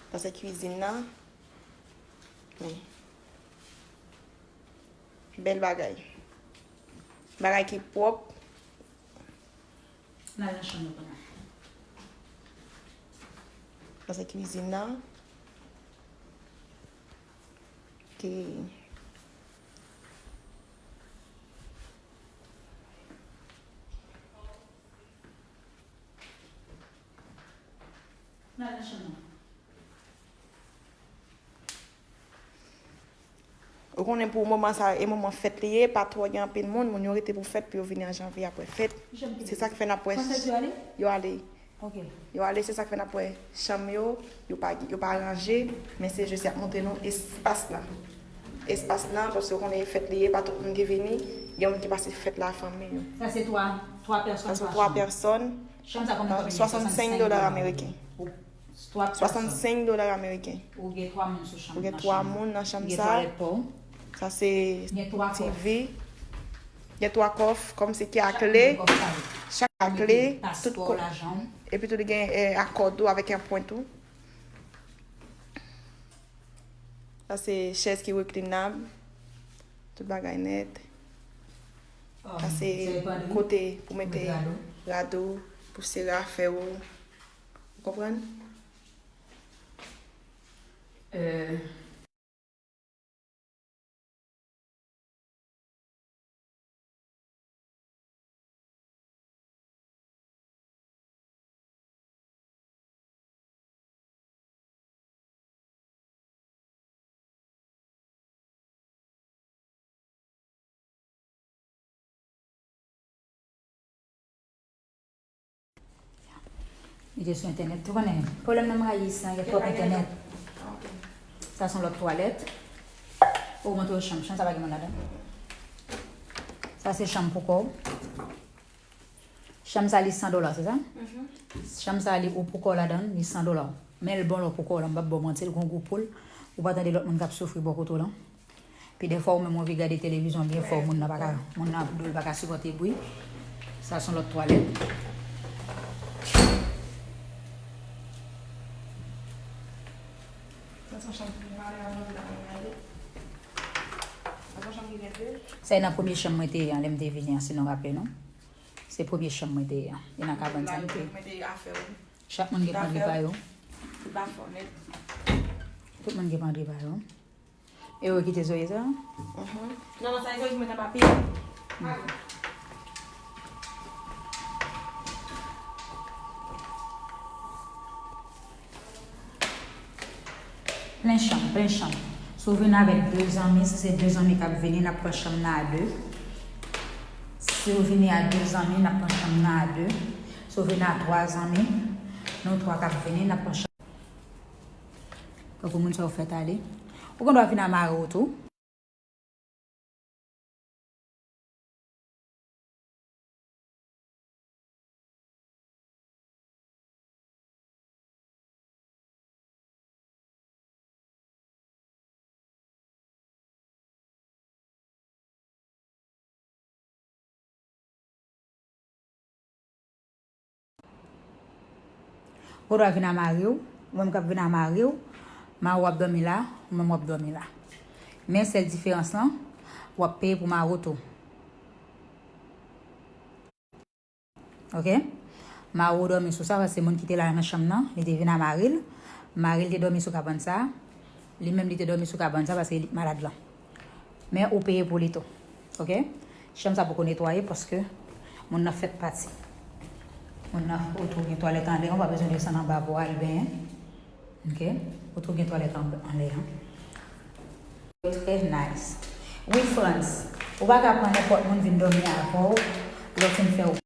Sa se kwizin nan. Men. Bèl bagay. Bagay ki pwòp. N al nan chanm nou kounye a. Sa se kwizin nan. Ok. Ou konnen pou moman sa, e moman fèt li ye, pa twò gen anpil moun, moun yo rete pou fèt, pou yo vini an janvye apre fèt. Se sa k fè n ap wè yo ale. Yo ale, se sa k fè n ap wè chanm yo, yo pa, yo pa ranje, men se jis y ap montre nou espas la. Espas la, paske w konnen fèt li ye, pa tout moun ki vini, gen moun ki pase fèt la ak fanmi yo. Sa se twa, twa pèsòn. Sa se twa pèsòn. Chanm sa konbyen? Swasannsenk dola ameriken. Swasannsenk dola ameriken. Ou gen twa moun sou chanm. Ou gen twa moun nan chanm sa. Gen twalèt pa w. Sa se T V. Gen twa kòf, kòmsi ki a kle. Chak a kle, tout kòf. Epi tou li gen, eh, akòd ou avèk yon pwen tou. Sa se chèz ki reklinab. Tout bagay nèt. Sa se kote pou mete rado, pou sere afè ou. Ou konprann? Li te sou entènèt tou, konnen. Pwoblèm nan m rayi isit, gen twòp entènèt. Sa se yon lòt twalèt. Ou montre yo chanm, chanm sa pa gen moun ladan. Sa se chanm pou kò w. Chanm sa li san dola, se sa? Chanm sa li ou pou kò w ladan, li san dola. Men l bon lè w pou kò w la, m p ap ba w manti, l gon gou poul. Ou pa tande lòt moun k ap soufri bò kote w lan. Pi dèfwa ou menm ou anvi gade televizyon byen fò, moun nan pa ka, moun nan ap dou, l pa ka sipòte bri. Sa se yon lòt twalèt. Sa se yon chanm pou mare avè w la, gade. Sa se yon chanm ki gen de. Sa e nan premye chanm mwen te ye an, lè m te vini an, si nou raple nou. Se premye chanm mwen te ye an. E nan kabann sa m te ye. Chak moun gen pran dri pa yo. Tout moun gen pran dri pa yo. E ou kite Zoe sa? Non, non, sa e Zoe ki met anba pye. Plen chanm, plen chanm. Si w vin avèk de zanmi, si se de zanmi k ap vini, n ap pran chanm nan a de. Si w vini a de zanmi, n ap pran chanm nan a de. Si w vini a twa zanmi, nou twa k ap vini, n ap pran chanm. Tankou moun sa yo fèt ale. Ou gen dwa vin a mari w tou. Ou dwa vin a mari w, ou menm k ap vin a mari w, mari w ap dòmi la, ou menm w ap dòmi la. Men sèl diferans lan, w ap peye pou mari w tou. Oke? Mari w dòmi sou sa, paske moun ki te la nan chanm nan, li te vin a mari l. Mari l te dòmi sou kabann sa. Li menm, li te dòmi sou kabann sa, paske li malad lan. Men ou peye pou li tou. Oke? Chanm sa poko netwaye, paske moun nan fèk pati. Moun nan, ou tou gen twalèt anlè, ou pa bezwen desann anba pou al benyen. Oke? Ou tou gen twalèt an, anlè an. Trè nice. Wi, Frantz, ou pa ka pran nenpòt moun vin dòmi avè w, lè w fin fè w.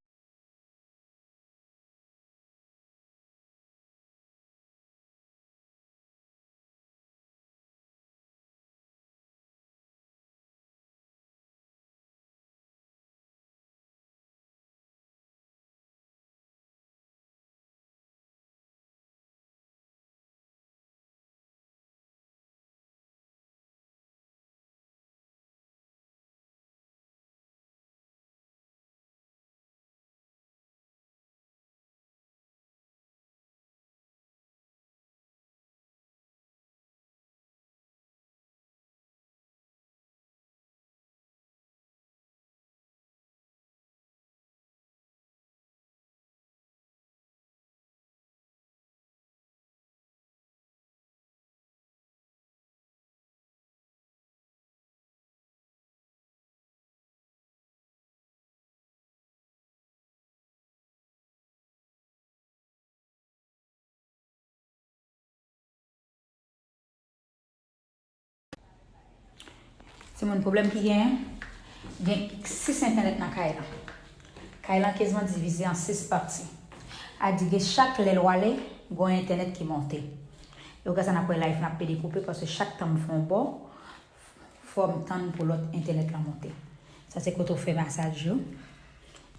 Timoun, pwoblèm ki genyen, gen sis entènèt nan kay lan. Kay lan kezman divize an sis pati. A di ke chak lè l wale, gon entènèt ki monte. E ou ka sa n ap wè live n ap pede koupe paske chak tan m fè yon bò, fò m tann pou lòt entènèt lan monte. Sa se kote w fè masaj yo.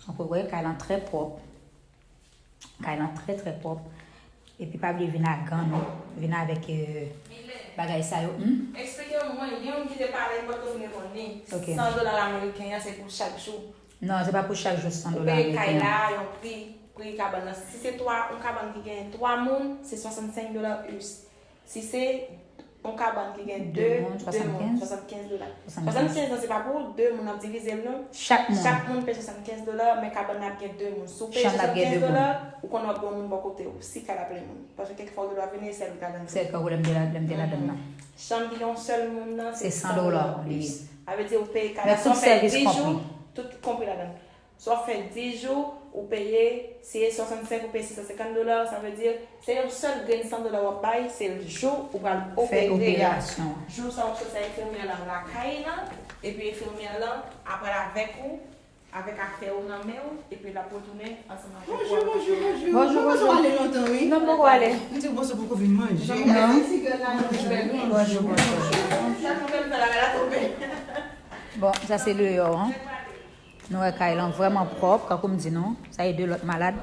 Donk ou wè kay lan trè pwòp. Kay lan trè trè pwòp. Epi pa bliye vin ak gan nou. Vin avèk euh, bagay sa yo. Hmm? Eksplike mwen, yon moun ki te pale, m potko fin reponn li. Ok. San dola ameriken an, se pou chak jou. Non, se pa pou chak jou san dola ameriken an. Ou peye kay la, yon pri, pri kabann nan. Si se twa, yon kabann ki gen twa moun, se swasannsenk dola U S. Si se yon kabann ki gen de, de moun, swasannkenz dola. Swasannkenz dola. Swasannkenz. Swasannkenz nan, se pa pou de moun ap divize l, non. Chak moun. Chak moun peye swasannkenz dola, men kabann nan ap gen de moun. Si w peye swasannkenz dola, ou konnen w ap gen yon moun bò kote w. Si kay la plen moun. Paske kèk fwa ou gen dwa vini e sèl ou ta ladan. Sèl kay ou lè m te la, lè m te ladan nan. Chanm ki gen yon sèl moun nan, se san dola li ye. Sa vle di ou peye kay la, sa w fè dis jou, tout konpri ladan. Sa w fè dis jou, ou peye, si e swasannsenk, ou peye sis san senkant dola, sa vle di, se yon sèl grenn san dola w ap bay, se jou ou pral opere a. Jou sa w ap soti a enfimyè lan lakay lan, epi enfimyè lan ap pral avèk ou, avèk afè ou nan men w, epi l ap retounen ansanm avèk ou. Bonjou, bonjou, bonjou. Bonjou, bonjou. Mwen panse w ale lontan, wi. Non, m poko ale. M di w panse w poko vin manje. Non. Bonjou, bonjou. Sa nou menm fè la, la tonbe. Bon, sa se deyò, an. Nou wè kay lan vrèman pwòp, kankou m di nou, sa e de lòt malad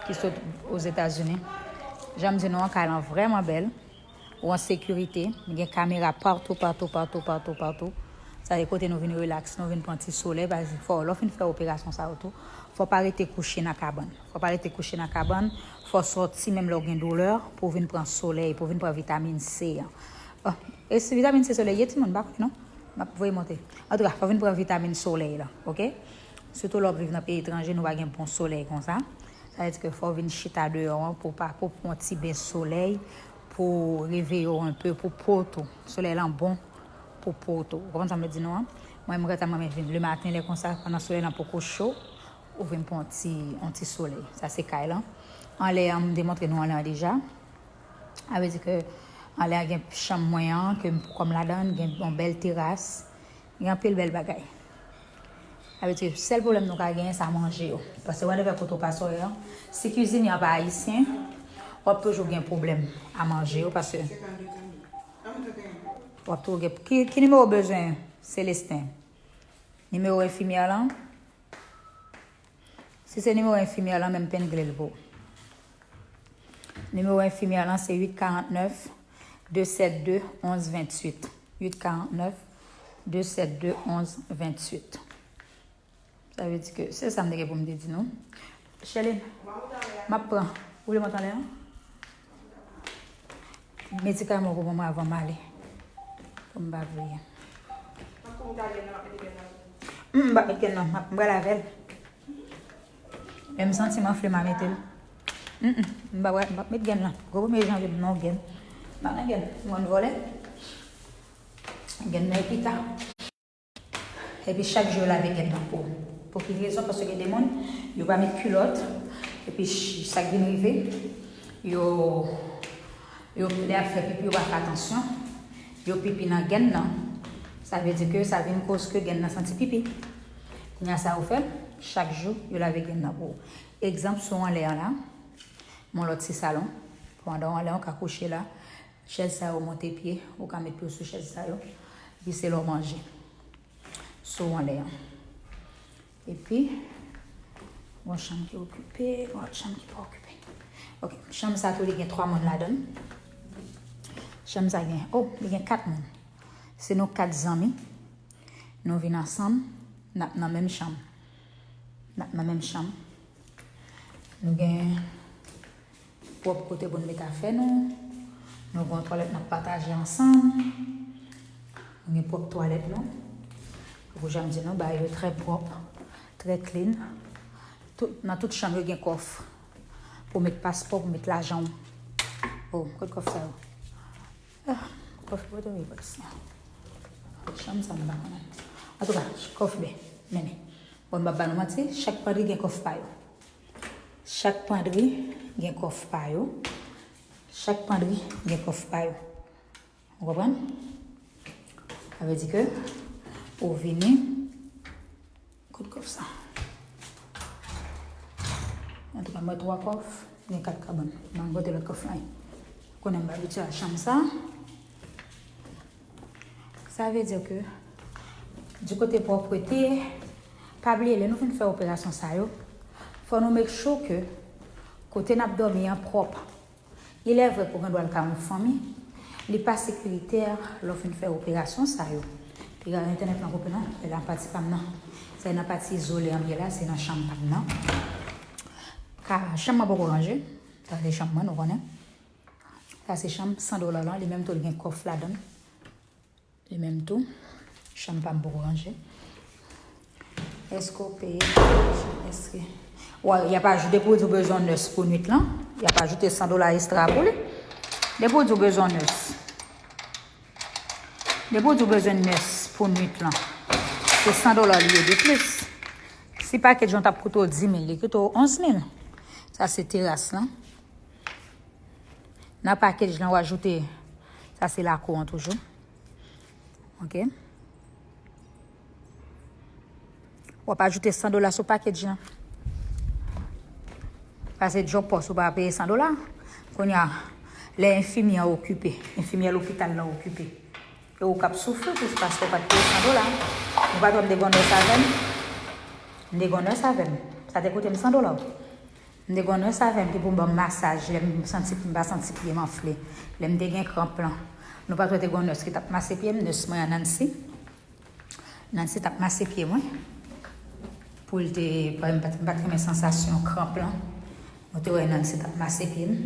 ki sot Ozetazini. Jan m di nou an, kay lan vrèman bèl. Ou an sekirite, gen kamera patou, patou, patou, patou, patou. Sa e kote nou vin rilaks, nou vin pran ti solèy, paske fò, lè w fin fè operasyon sa yo tou, fò w pa rete kouche nan kabann. Fò w pa rete kouche nan kabann, fò w sòti menm lè w gen doulè, pou w vin pran solèy, pou w vin pran vitamin C an. Bon, e si vitamin C solèy ye, timoun, m pa kwè non. M ap voye monte. Antouka, fò w vin pran vitamin solèy lan, oke? Sitou lè w ap viv nan peyi etranje, nou pa gen bon solèy konsa. Sa vle di ke fò w vin chita deyò an pou w pa, pou w pran yon ti ben solèy, pou w reveye w enpe, pou po w tou. Solèy lan bon pou po w tou. Ou konprann sa m vle di nou an? Mwen, m gentan, mwen menm vin lematen, lè konsa, pandan solèy lan poko cho, ou vin pran yon ti, yon ti solèy. Sa se kay lan. Anlè an, m te montre nou anlè an deja. Sa vle di ke anlè a gen chanm mwen an, ke m poko kòm ladan, gen yon bèl teras, gen anpil bèl bagay. Sa vle di ke sèl pwoblèm nou ka genyen, sa manje yo. Paske whatever kote w pase w ye an, si kizini an pa ayisyen, w ap toujou gen pwoblèm a manje yo, paske w ap toujou gen, ki, ki nimewo w bezwen, Celestin? Nimewo enfimyè lan? Si se nimewo enfimyè lan, men m penn gle l pou ou. Nimewo enfimyè lan se uit karant nèf, de sèt de, onz venntuit. Uit karant nèf, de sèt de, onz venntuit. Sa vle di ke se sa m te gen pou m te di nou. Sherline, m ap pran. Ou vle monte anlè an? Medikaman pou mwen avan m ale. Pou m pa bliye. Mm, m pa met gèn nan, m ap, m pral avè l. Men m santi m anfle, m a mete l. Mm, mm, m pa pral, m p ap met gèn nan. Gwo premye janvye, m nan gèn. M pa nan gèn, m konn vòlè. Gèn nan e pita. Epi chak jou yo lave gèn nan pou ou. Pou ki rezon? Paske gen de moun, yo pa met kilòt, epi ch-, sa k vin rive, yo, yo, lè y ap fè pipi, yo pa fè atansyon, yo pipi nan gèn nan. Sa vle di ke sa vin koz ke gèn nan santi pipi. Kounye a sa yo fè, chak jou, yo lave gèn nan pou ou. Egzanp, si w anlè an la, men yon lòt ti salon, pandan w anlè an, w ka kouche la, chèz sa yo monte pye, ou ka met pye w sou chèz sa yo, epi se lè w manje. Si w anlè an. Epi, gon chanm ki okipe, gon lòt chanm ki pa okipe. Ok, chanm sa tou li gen twa moun ladan l. Chanm sa gen, oh, li gen kat moun. Se nou kat zanmi. Nou vin ansanm, n ap nan menm chanm. N ap nan menm chanm. Nou gen pwòp kote pou n met afè nou. Nou gen yon twalèt n ap pataje ansanm. Nou gen pwòp twalèt nou. Tankou jan m di nou, bagay yo trè pwòp, trè clean. Tout, nan tout chanm yo gen kòf. Pou w met paspò, pou w met lajan w. Oh, kote kòf sa yo? Ah, kòf kote w ye, bòs? Chanm sa m pa konnen. Antouka, kòf bè, mennen. Bon, m p ap ba nou manti, chak pandri gen kòf pa yo. Chak pandri gen kòf pa yo. Chak pandri gen kòf pa yo. Ou konprann? Sa vle di ke ou vini, kote kòf sa? Antouka, mwen twa kòf, gen kat kabann. Mwen kote lòt kòf la ye. Konnen m pa abitye a chanm sa. Sa vle di ke, di kote pwòpte, pa bliye, lè nou fin fè operasyon sa yo, fò nou make sure ke kote n ap dòmi an pwòp. Il est vrai ke w gen dwa al kay yon fanmi, li pa sekiritè lè w fin fè operasyon sa yo. Piga entènèt lan koupe non, e nan pati pa m nan. Se nan pati izole an m ye la, se nan chanm pa m nan. Ka, chanm mwen poko ranje. Sa se chanm mwen, nou konnen. Sa se chanm san dola lan, li menm tou li gen kòf ladan l. Li menm tou, chanm pa m poko ranje. Èske w peye? Èske, wè, y ap ajoute pou di w bezwen nurse pou nwit lan. Y ap ajoute san dola estra pou li. Depi w di w bezwen nurse. Depi w di w bezwen nurse pou nwit lan. Se san dola li ye de plis. Si package lan t ap koute w di mil, li koute w onz mil. Sa se teras lan. Nan package lan, w ajoute, sa se lakou an toujou. Ok. W ap ajoute san dola sou package lan. Pase djòb pòs ou pa peye san dola. Kounye a, lè enfimyè an okipe, enfimyè lopital lan okipe, e ou k ap soufri pou paske ou pa t peye san dola. Nou pa t wè m te gon nurse avè m? M te gon nurse avè m. Sa te koute m san dola. M te gon nurse avè m ki pou ban m masaj lè m santi, m pa santi pye m anfle. Lè m te gen kranp lan. Nou pa t wè te gon nurse ki t ap mase pye m, nurse mwen an Nancy. Nancy t ap mase pye mwen. Pou l te, m pa t, m pa t renmen sansasyon kranp lan. Nou te wè Nancy t ap mase pye m.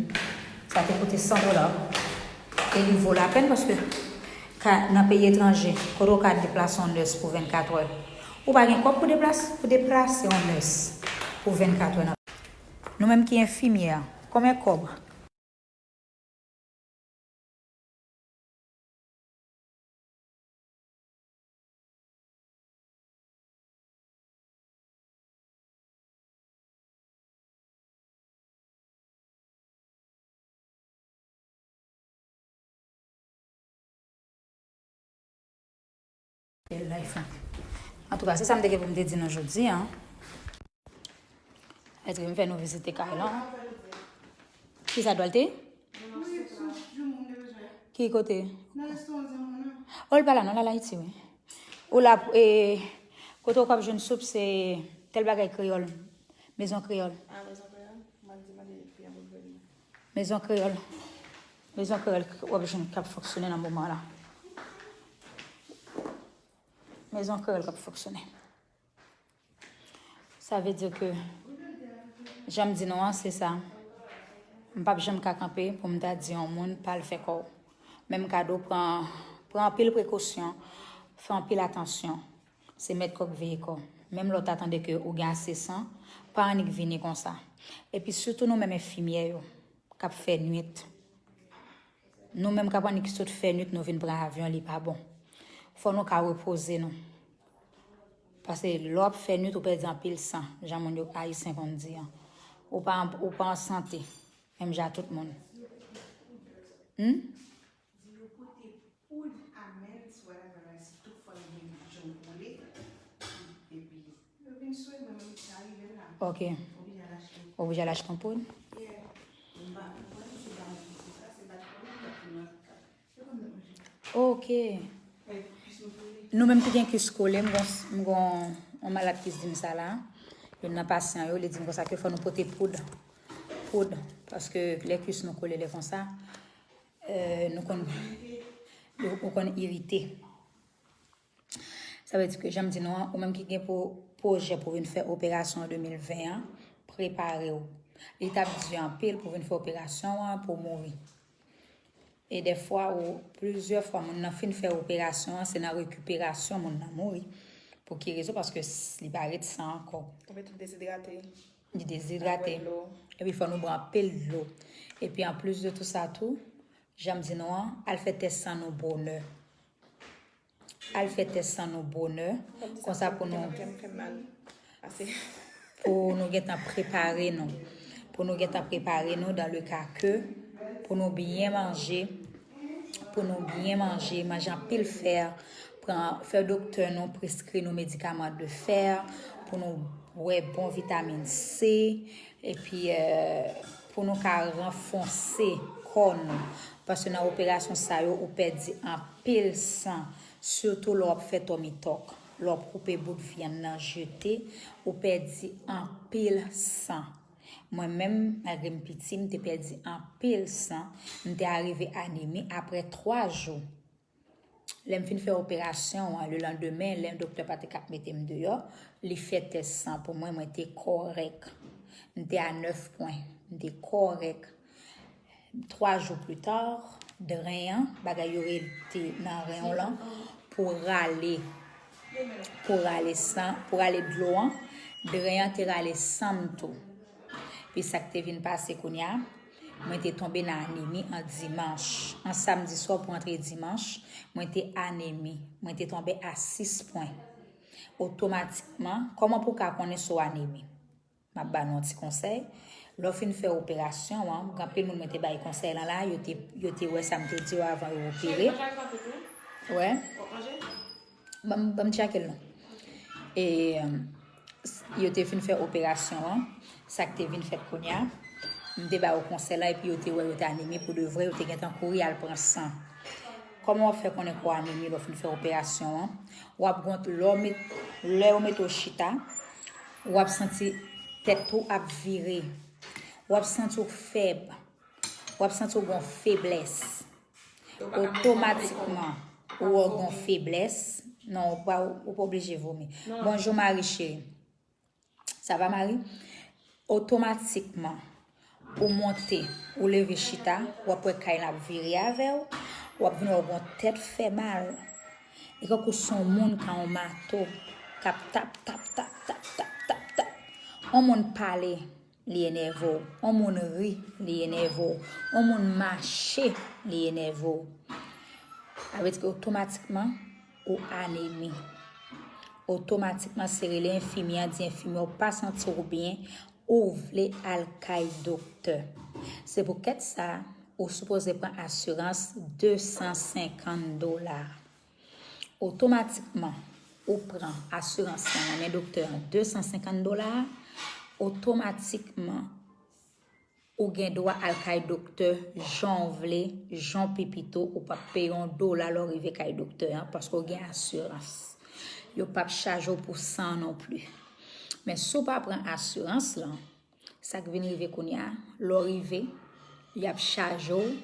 Sa te koute san dola. E li vo lapèn paske ka, nan peyi etranje, kote w ka deplase yon nurse pou vennkat è. Ou pa gen kòb pou deplase, pou deplase yon nurse pou vennkat è nan. Nou menm ki enfimyè, konbyen kòb? Bèl life la. Antouka, se sa m te gen pou m te di nou jodi a. Èske m fè nou vizite kay lan? Kisa Dwalte? Ki kote? O, l pa la non, l al Ayiti, wi. Ou la, e, kote w k ap jwenn soup, se tèl bagay kreyòl. Mezon kreyòl. Mezon kreyòl. Mezon kreyòl w ap jwenn k ap fonksyone nan moman la. Mezon kreyòl k ap fonksyone. Sa vle di ke, jan m di nou an, se sa. M p ap janm ka kanpe pou m ta di yon moun pa al fè kò w. Menm kado, pran, pran anpil prekosyon, fè anpil atansyon. Se mèt kò k veye kò. Menm lè w ta tande ke ou gen ase san, pa annik vini konsa. Epi sitou nou menm enfimyè yo k ap fè nwit. Nou menm k ap annik sot fè nwit, nou vin pran avyon, li pa bon. Fò nou ka repoze nou. Paske lè w ap fè nwit, ou pèdi anpil san, jan moun yo ayisyen konn di an. Ou pa, ou pa an sante, menm jan tout moun. Hmm? Ok. Oblije al achte yon poud? Ok. Nou menm ki gen kis kole, m gon, m gon yon malad ki di m sa la. Youn nan pasyan yo, li di m konsa ke fò nou pote poud. Poud. Paske lè kis nou kole lè konsa, euh, nou konn, nou konn irite. Sa vle di ke, jan m di nou an, ou menm ki gen pou pwojè pou vin fè operasyon an de mil ven an, prepare w. Li t ap di anpil pou vin fè operasyon an, pou w mouri. E dèfwa, ou, plizyè fwa, moun nan fin fè operasyon an, se nan rekiperasyon moun nan mouri. Pou ki rezon? Paske s-, li pa ret san ankò. Ou mete l dezidrate. Li dezidrate. Epi fò nou bwè anpil dlo. Epi anplis de tou sa tou, jan m di nou an, al fè tès san nou bonè. Al fè tès san nou bonè. Konsa pou nou, pou nou gentan prepare nou. Pou nou gentan prepare nou dans le cas que, pou nou byen manje, pou nou byen manje, manje anpil fè, pran, fè doktè nou preskri nou medikaman de fè, pou nou bwè bon vitamin C, epi euh, pou nou ka ranfòse kò nou. Paske nan operasyon sa yo, ou pèdi anpil san, sitou lè w ap fè tòmitòk. Lè w ap koupe bout vyann nan jete, ou pèdi anpil san. Mwen menm, malgre m piti, m te pèdi anpil san. M te arive anemi apre twa jou. Lè m fin fè operasyon an, le landemen, lè doktè pa te ka mete m deyò, li fè tès san pou mwen, mwen te kòrèk. M te a nèf pwen, m te kòrèk. Twa jou pli ta, dren an, bagay yo rete nan ren w lan, pou rale, pou rale san, pou rale dlo an, dren an te rale san m tou. Pi sa k te vin pase kounye a, mwen te tonbe nan anemi an dimanch. An samdi swa pou antre dimanch, mwen te anemi. Mwen te tonbe a sis pwen. Otomatikman, kòman pou w ka konnen si w anemi? M ap ba nou yon ti konsèy. Lè w fin fè operasyon an, gen anpil moun mwen te bay konsèy lan la, yo te, yo te wè sa m te di yo avan yo opere. Wè. Ban m, ban m tcheke l non. E, yo te fin fè operasyon an, sa k te vin fèt kounye a. M te ba yo konsèy la, epi yo te wè yo te anemi pou de vrè, yo te gentan kouri al pran san. Kòman w ap fè konnen kò w anemi lè w fin fè operasyon an? W ap gon, lè w met, lè yo mete w chita, w ap santi tèt ou ap vire. W ap santi w fèb. W ap santi w gon feblès. Otomatikman, ou wè w gon feblès. Non, ou pa, ou pa oblije vomi. Bonjou, Marie chérie. Sa va, Marie? Otomatikman, ou monte, ou leve chita, w ap wè kay la ap vire avè w, w ap vin wè w gon tèt fè mal. E kankou se yon moun k a yon mato, k ap tap, tap, tap, tap, tap, tap, tap. Yon moun pale, li enève w. Yon moun ri, li enève w. Yon moun mache, li enève w. Sa vle di ke otomatikman, ou anemi. Otomatikman, se rele enfimyè an, di enfimyè w pa santi w byen, ou vle al kay doktè. Se poukèt sa, ou sipoze pran asirans de san senkant dola. Otomatikman, ou pran asirans lan nan men doktè an, de san senkant dola, otomatikman, ou gen dwa al kay doktè jan w vle, jan w pi pito, ou p ap peye yon dola lè w rive kay doktè an, paske w gen asirans. Yo p ap chaje w pou san non pli. Men si w pa pran asirans lan, sa k vin rive kounye a, lè w rive, y ap chaje w,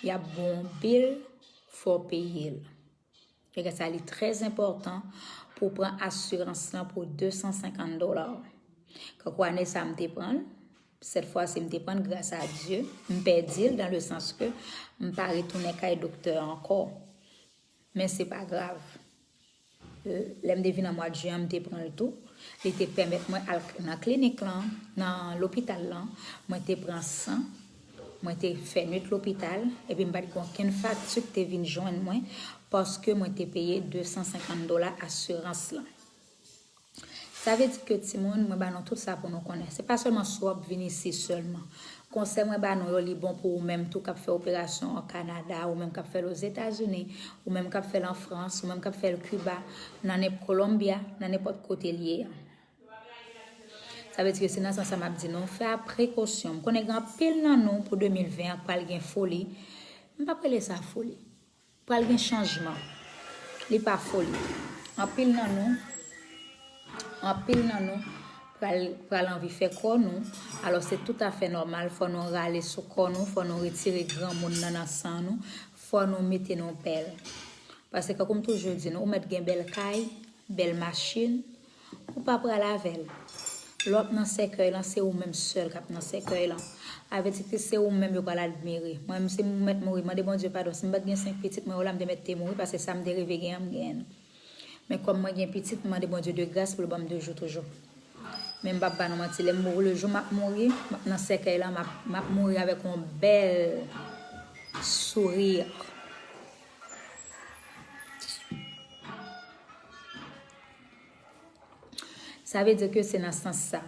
y ap ba w yon bil, fò w peye l. Regarde sa, li trè enpòtan pou w pran asirans lan pou de san senkant dola. Kankou ane sa m te pran l, sèt fwa si m te pran l, gras a Dye, m pèdi l, dans le sens que m pa retounen kay doktè ankò. Men se pa grav. Lè m te vin an mwa de jen an, m te pran l tou. Li te pèmèt mwen al nan klinik lan, nan lopital lan, mwen te pran san, mwen te fè nwit lopital, epi m pa t gen okenn fakti k te vin jwenn mwen, paske mwen te peye de san senkant dola asirans lan. Sa vle di ke timoun, mwen ba nou tout sa pou nou konnen. Se pa sèlman si w ap vin isi sèlman. Konsèy mwen ba nou yo, li bon pou ou menm tou k ap fè operasyon an Kanada, ou menm k ap fè l Ozetazini, ou menm k ap fè l an Frans, ou menm k ap fè l Kiba, nan nenp-, Colombia, nan nenpòt kote l ye an. Sa vle di ke se nan sans sa m ap di nou, fè ak prekosyon. M konnen gen anpil nan nou pou de mil ven an k pral gen foli. M p ap rele sa foli. Pral gen chanjman. Li pa foli. Anpil nan nou, anpil nan nou pral, pral anvi fè kò nou. Alò, se toutafè nòmal, fò nou rale sou kò nou, fò nou retire granmoun nan nan san nou, fò nou mete nou bèl. Paske, kankou m toujou di nou, ou mèt gen bèl kay, bèl machin, ou pa pral avè l. Lè w ap nan sèkèy lan, se ou menm sèl k ap nan sèkèy lan. Sa vle di ke se ou menm yo pral admire. Mwen menm, si m mèt mouri, mande Bondye padon. Si m pa t gen senk pitit mwen yo la, m te mèt te mouri, paske sa m te reve gen an, m genyen l. Men kòm mwen gen pitit, m mande Bondye de gras pou l ban m de jou toujou. Men m p ap ba nou manti, lè m mouri, le jou m ap mouri, m ap nan sèkèy lan, m ap, m ap mouri avèk yon bèl souri. Sa vle di ke se nan sans sa.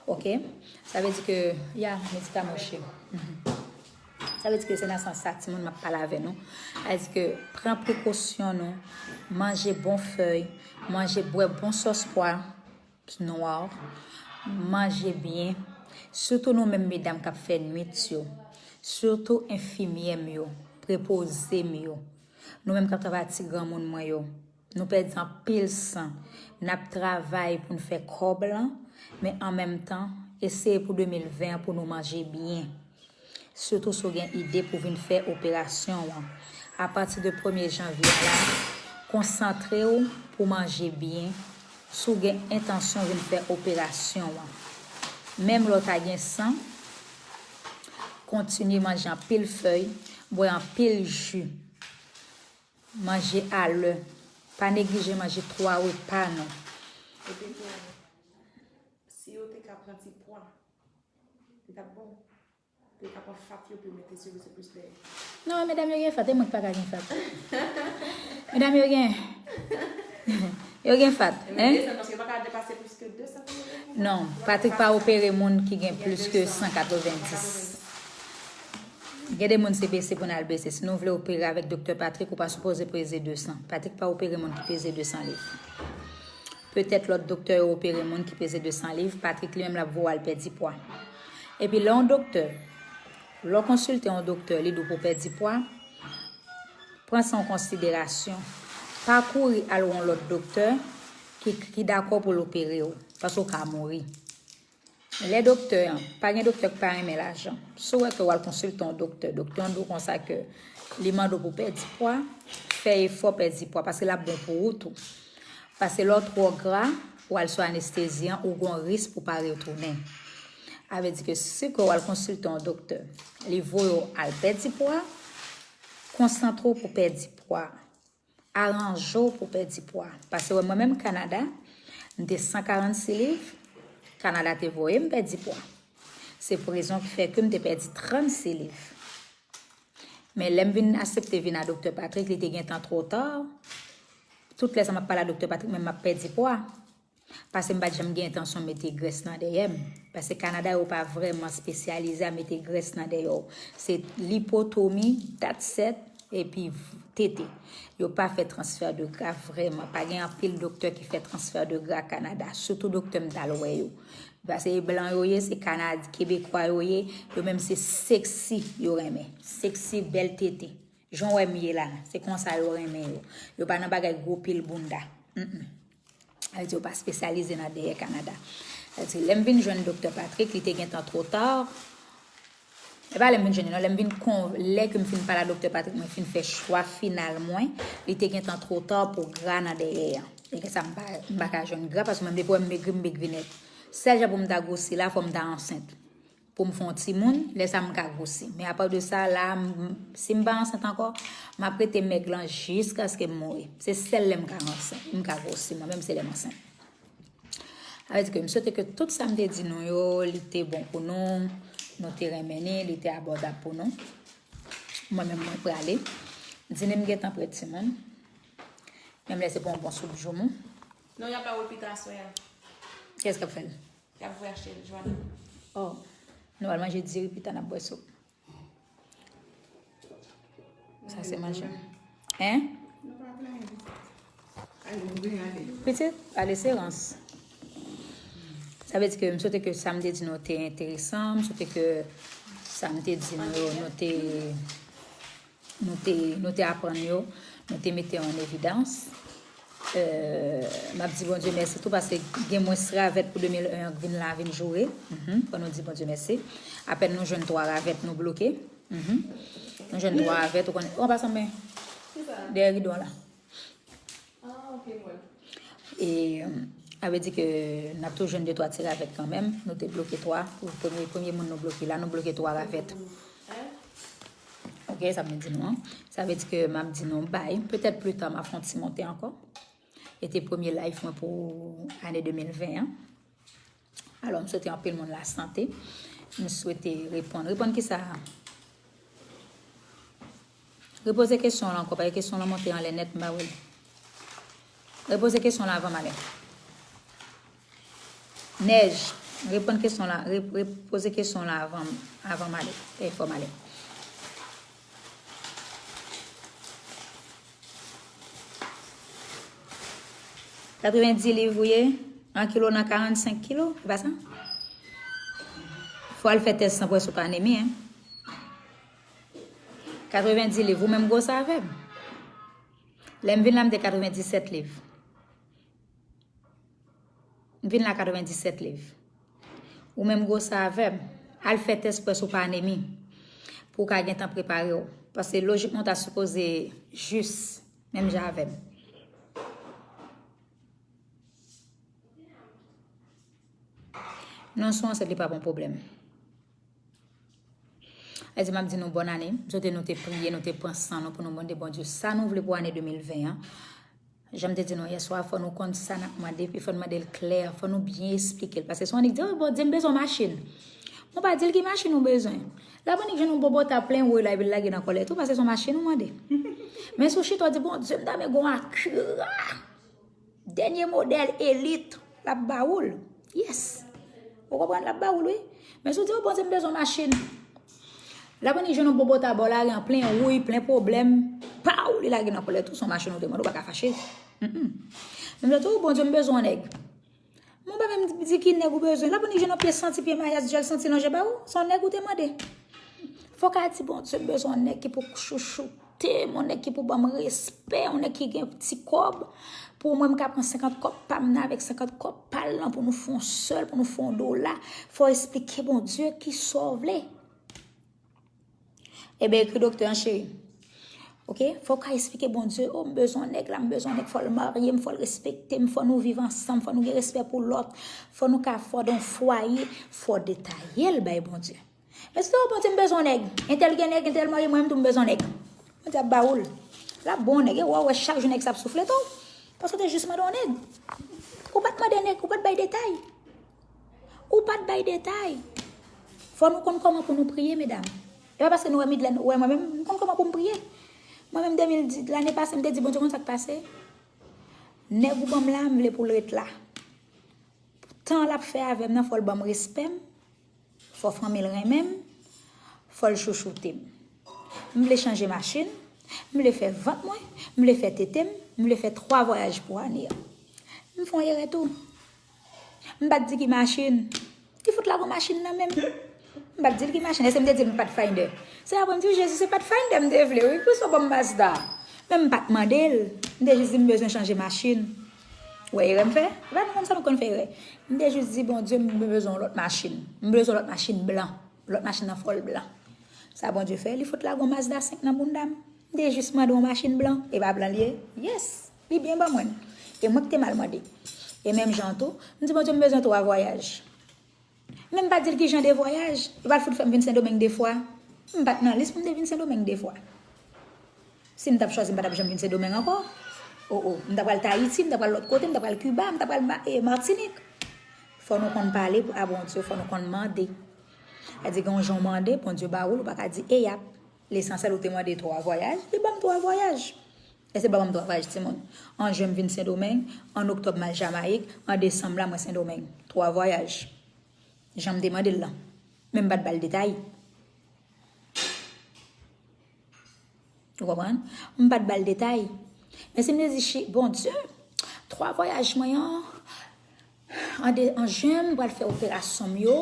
Ok? Sa vle di ke, ya, medikaman chè. Mhm. Sa vle di ke se nan sans sa, timoun, m ap pale avè nou. Sa vle di ke pran prekosyon nou, manje bon fèy, manje, bwè bon sòs pwa nwa, manje byen. Sitou nou menm medam k ap fè nwit yo, sitou enfimyè m yo, prepoze m yo, nou menm k ap travay ak ti granmoun mwen yo, nou pèdi anpil san. N ap travay pou n fè kòb lan, men an menm tan, eseye pou de mil ven an pou nou manje byen. Sitou si w gen ide pou vin fè operasyon an. Apati de premye janvye a la, konsantre w pou manje byen si w gen entansyon vin fè operasyon an. Menm lè w ta gen san, kontinye manje anpil fèy, bwè anpil ji, manje a lè. Pa neglije manje twa repa non. Epi tou, si yo te ka pran ti pwa, li t ap bon. Yo ka pran fat yo pou yo mete sou li, se plis bèl. Non, medam yo gen fat, e mwen ki pa ka gen fat. Medam yo gen, yo gen fat, hein? Desann, paske yo pa ka depase plis ke desann. Non, Patrick pa opere moun ki gen plis ke san katrevenndis. Gen de moun se bese pou n al bese. Si nou vle opere avèk Doktè Patrick, ou pa sipoze peze desan. Patrick pa opere moun ki peze desan liv. Petèt lòt doktè yo opere moun ki peze desan liv, Patrick li menm l ap voye w al pèdi pwa. Epi lè yon doktè, lè w konsilte yon doktè, li di w pou w pèdi pwa, pran sa an konsiderasyon. Pa kouri al wè yon lòt doktè ki, ki dakò pou l opere w, paske w ka mouri. Lè doktè an, pa gen doktè ki pa renmen lajan. Si w wè ke w al konsilte yon doktè, doktè an di w konsa ke li mande w pou w pèdi pwa, fè efò pèdi pwa, paske l ap bon pou ou tou. Paske lè w twò gra, w al sou anestezi an, ou gen yon risk pou w pa retounen. Sa vle di ke si ke w al konsilte yon doktè, li voye w al pèdi pwa, konsantre w pou w pèdi pwa. Aranje w pou w pèdi pwa. Paske wè mwen menm Kanada, m te san karannsis liv, Kanada te voye m pèdi pwa. Se pou rezon ki fè ke m te pèdi trannsis liv. Men lè m vin aksepte vin a Doktè Patrick, li te gentan twò ta. Tout lè sa m ap pale a Doktè Patrick, men m ap pèdi pwa. Paske m pa t janm gen entansyon mete grès nan dèyè m. Paske Kanada yo pa vrèman espesyalize a mete grès nan dèyè w. Se lipotomi, that's it, epi tete. Yo pa fè transfè de gra vrèman. Pa gen anpil doktè ki fè transfè de gra Kanada. Sitou doktè m t al wè yo. Paske e blan yo ye, se Kanad, Kebekwa yo ye. Yo menm se seksi yo renmen. Seksi, bèl tete. Jan w wè m ye la, se konsa yo renmen yo. Yo pa nan bagay gwo pil bounda. Mm-mm. Sa vle di yo pa espesyalize nan dèyè Kanada. Sa vle di lè m vin jwenn Doktè Patrick, li te gentan twò ta. E pa lè m vin jwenn li non, lè m vin kon, lè ke m fin pale a Doktè Patrick, mwen fin fè chwa final mwen, li te gentan twò ta pou gra nan dèyè an. E ke sa m pa, m pa ka jwenn gra, paske mwen depi w wè m megri, m megri nèt. Sèl jan pou m ta gwosi la, fò m ta ansent. Pou m fè yon timoun, lè sa m ka gwosi. Men apa de sa, la, m, si m pa ansent ankò, m ap rete mèg lan jiskaske m mouri. Se sèl lè m ka ansent, m ka gwosi, mwen menm se lè m ansent. Sa vle di ke m swete ke tout sa m te di nou yo, li te bon pou nou, nou te renmen li, li te abòdab pou nou. Mwen menm, mwen prale. Dine m gentan prè timoun. Menm lè se pa yon bon soup joumou. Non, y ap ba w pita aswè a. Kiyès k ap fè l? Y ap voye achte l, Joana. Oh, nou al manje diri pita, n ap bwè soup. Sa se manje. Hein? Pitit, ale se rans. Sa vle di ke m swete ke sa m te di nou te enteresan, m swete ke sa m te di nou yo, nou te nou te, nou te aprann yo, nou te mete yo an evidans. Euh, m ap di Bondye mèsi tou, paske gen mwens ravèt pou de mil en an k vin la, vin joure. Mhm, fò nou di Bondye mèsi. Apèn nou jwenn twa ravèt, nou bloke. Mhm. Nou jwenn twa ravèt, ou konnen. Ou an pasan men dèyè rido an la. Ah, ok, m wè. E, euh, sa vle di ke n ap toujou jwenn de twa ti ravèt kanmenm. Nou te bloke twa. Pou premye, premye moun nou bloke la, nou bloke twa ravèt. Ok, sa m di nou an. Sa vle di ke m ap di nou bay. Petèt pli ta, m ap fè yon ti monte ankò. E te premye live mwen pou ane de mil ven an. Alò, m swete anpil moun lasante. M swete reponn. Reponn kisa? Repoze kesyon w lan ankò, paske kesyon w lan monte anlè nèt, m pa wè l. Repoze kesyon w lan avan m ale. Nèj, reponn kesyon w lan, re-, repoze kesyon w lan avan, avan m ale. E fò m ale. Katrevendis liv ou ye, yon kilo nan karannsenk kilo, e pa sa? Fò al fè tès san pwès ou pa anemi, en. Katrevendis liv, ou menm gwo sa avè m. Lè m vin la, m te katrevendisèt liv. M vin la katrevendisèt liv. Ou menm gwo sa avè m. Al fè tès pwès ou pa anemi. Pou w ka gentan prepare w. Paske lojikman w ta sipoze jis menm jan avè m. Non, sou ansent li pa bon pwoblèm. Sa di m ap di nou bòn ane. M swete nou te priye, nou te pran san nou pou nou mande Bondye sa nou vle pou ane de mil ven an. Jan m te di nou yè swa, fò nou konn sa n ap mande, epi fò n mande l klè, fò nou byen esplike l. Paske si yon nèg di, "Oh, Bondye, m bezwen yon machin." Mwen pa di l ki machin ou bezwen. L ap annik jwenn yon bòbòta plen woy la, epi l lage nan kòlèt ou, paske se yon machin ou mande. Men si w chita, w di, "Bondye, m ta renmen gen yon Acura." Dènye modèl elit, l ap ba ou l. Yes. Ou konprann, l ap ba ou l, wi. Men si w di, "Oh, Bondye, m bezwen yon machin." L ap annik jwenn yon bòbòta bò lari an plen wouy, plen pwoblèm. Paw, li lage nan kòlèt ou, se yon machin ou te mande, ou pa ka fache. Mm-mm. Men m di, "Oh, Bondye, m bezwen yon nèg." Mwen pa menm di ki nèg ou bezwen. L ap annik jwenn yon pye santi, pye mayas, jèl santi lonje ba ou, se yon nèg ou te mande. Fò w ka di, "Bondye, m bezwen yon nèg ki pou chouchoute m, yon nèg ki pou ban m respè, yon nèg ki gen ti kòb. Pou mwen, m ka pran senkant kòb pa m nan avèk senkant kòb pa l lan pou nou fè yon sèl, pou nou fè yon dola." Fò w esplike Bondye kisa w vle. Ebyen, ekri doktè an, cheri. Oke? Fò w ka esplike Bondye, "Oh, m bezwen yon nèg la, m bezwen yon nèg, fò l marye m, fò l respekte m, fò nou viv ansanm, fò nou gen respè pou lòt, fò nou ka fòde yon fwaye." Fò w detaye l bay Bondye. Men si w di, "Oh, Bondye, m bezwen yon nèg. Entèl gen nèg, entèl marye, mwen menm tou m bezwen yon nèg." Bondye ap ba ou l. L ap ba w yon nèg. E w a wè chak jou nèg sa ap souflete w. Paske w te jis mande yon nèg. Ou pa t mande nèg, ou pa t bay detay. Ou pa t bay detay. Fò nou konn kòman pou nou priye, medam. E pa paske nou wè Midlèn, ou wè mwen menm, m konn kòman pou m priye. Mwen menm, de mil dis, lane pase, m te di Bondye konn sa k pase. Nèg ou ban m la, m vle pou l ret la. Tan l ap fè avè m nan, fò l ban m respè m. Fò fanmi l renmen m, fò l chouchoute m. M vle chanje machin, m vle fè vant mwen, m vle fè tete m, m vle fè twa vwayaj pou ane an. M fè yon erè tou. M pa t di ki machin. Li fout lage yon machin nan men m. M pa t di l ki machin. Èske m te di l m Pathfinder? Se apre m di, "Jezi, se Pathfinder m te vle, wi. Poukisa w ban m Mazda?" Men m pa t mande l. M te jis di m bezwen chanje machin. Ou wè erè m fè? E pa nou konn sa nou konn fè erè. M te jis di, "Bondye, m bezwen yon lòt machin. M bezwen yon lòt machin blan. Lòt machin nan fò l blan." Sa Bondye fè, li fout lage yon Mazda senk nan bounda m. M te jis mande yon machin blan. E pa blan li ye? Yes. Li byen ban mwen l. E mwen ki te mal mande. E menm jan an tou, m di, "Bondye, m bezwen twa vwayaj." Men m pa di l ki jan de vwayaj. Li pa t fout fè m vin Sendomeng de fwa. M pa t nan lis pou m te vin Sendomeng de fwa. Si m t ap chwazi, m pa t ap janm vin Sendomeng ankò. O, o, m ta pral Tayiti, m ta pral lòt kote, m ta pral Kiba, m ta pral Ma-, e, Matinik. Fò nou konn pale a Bondye, fò nou konn mande. Sa di gen yon jan w mande, Bondye ba ou l, ou pa ka di, "E y ap." Lesansyèl, ou te mande twa vwayaj, li ban m twa vwayaj. Èske li pa ban m twa vwayaj, timoun? An jen, m vin Sendomeng, an oktòb, m al Jamayik, an desanm la, mwen Sendomeng. Twa vwayaj. Jan m te mande l lan. Men m pa t ba l detay. Ou konprann? M pa t ba l detay. Men si m te di, "Chi-, Bondye, twa vwayaj mwen an, an de, an jen, m pral fè operasyon m yo,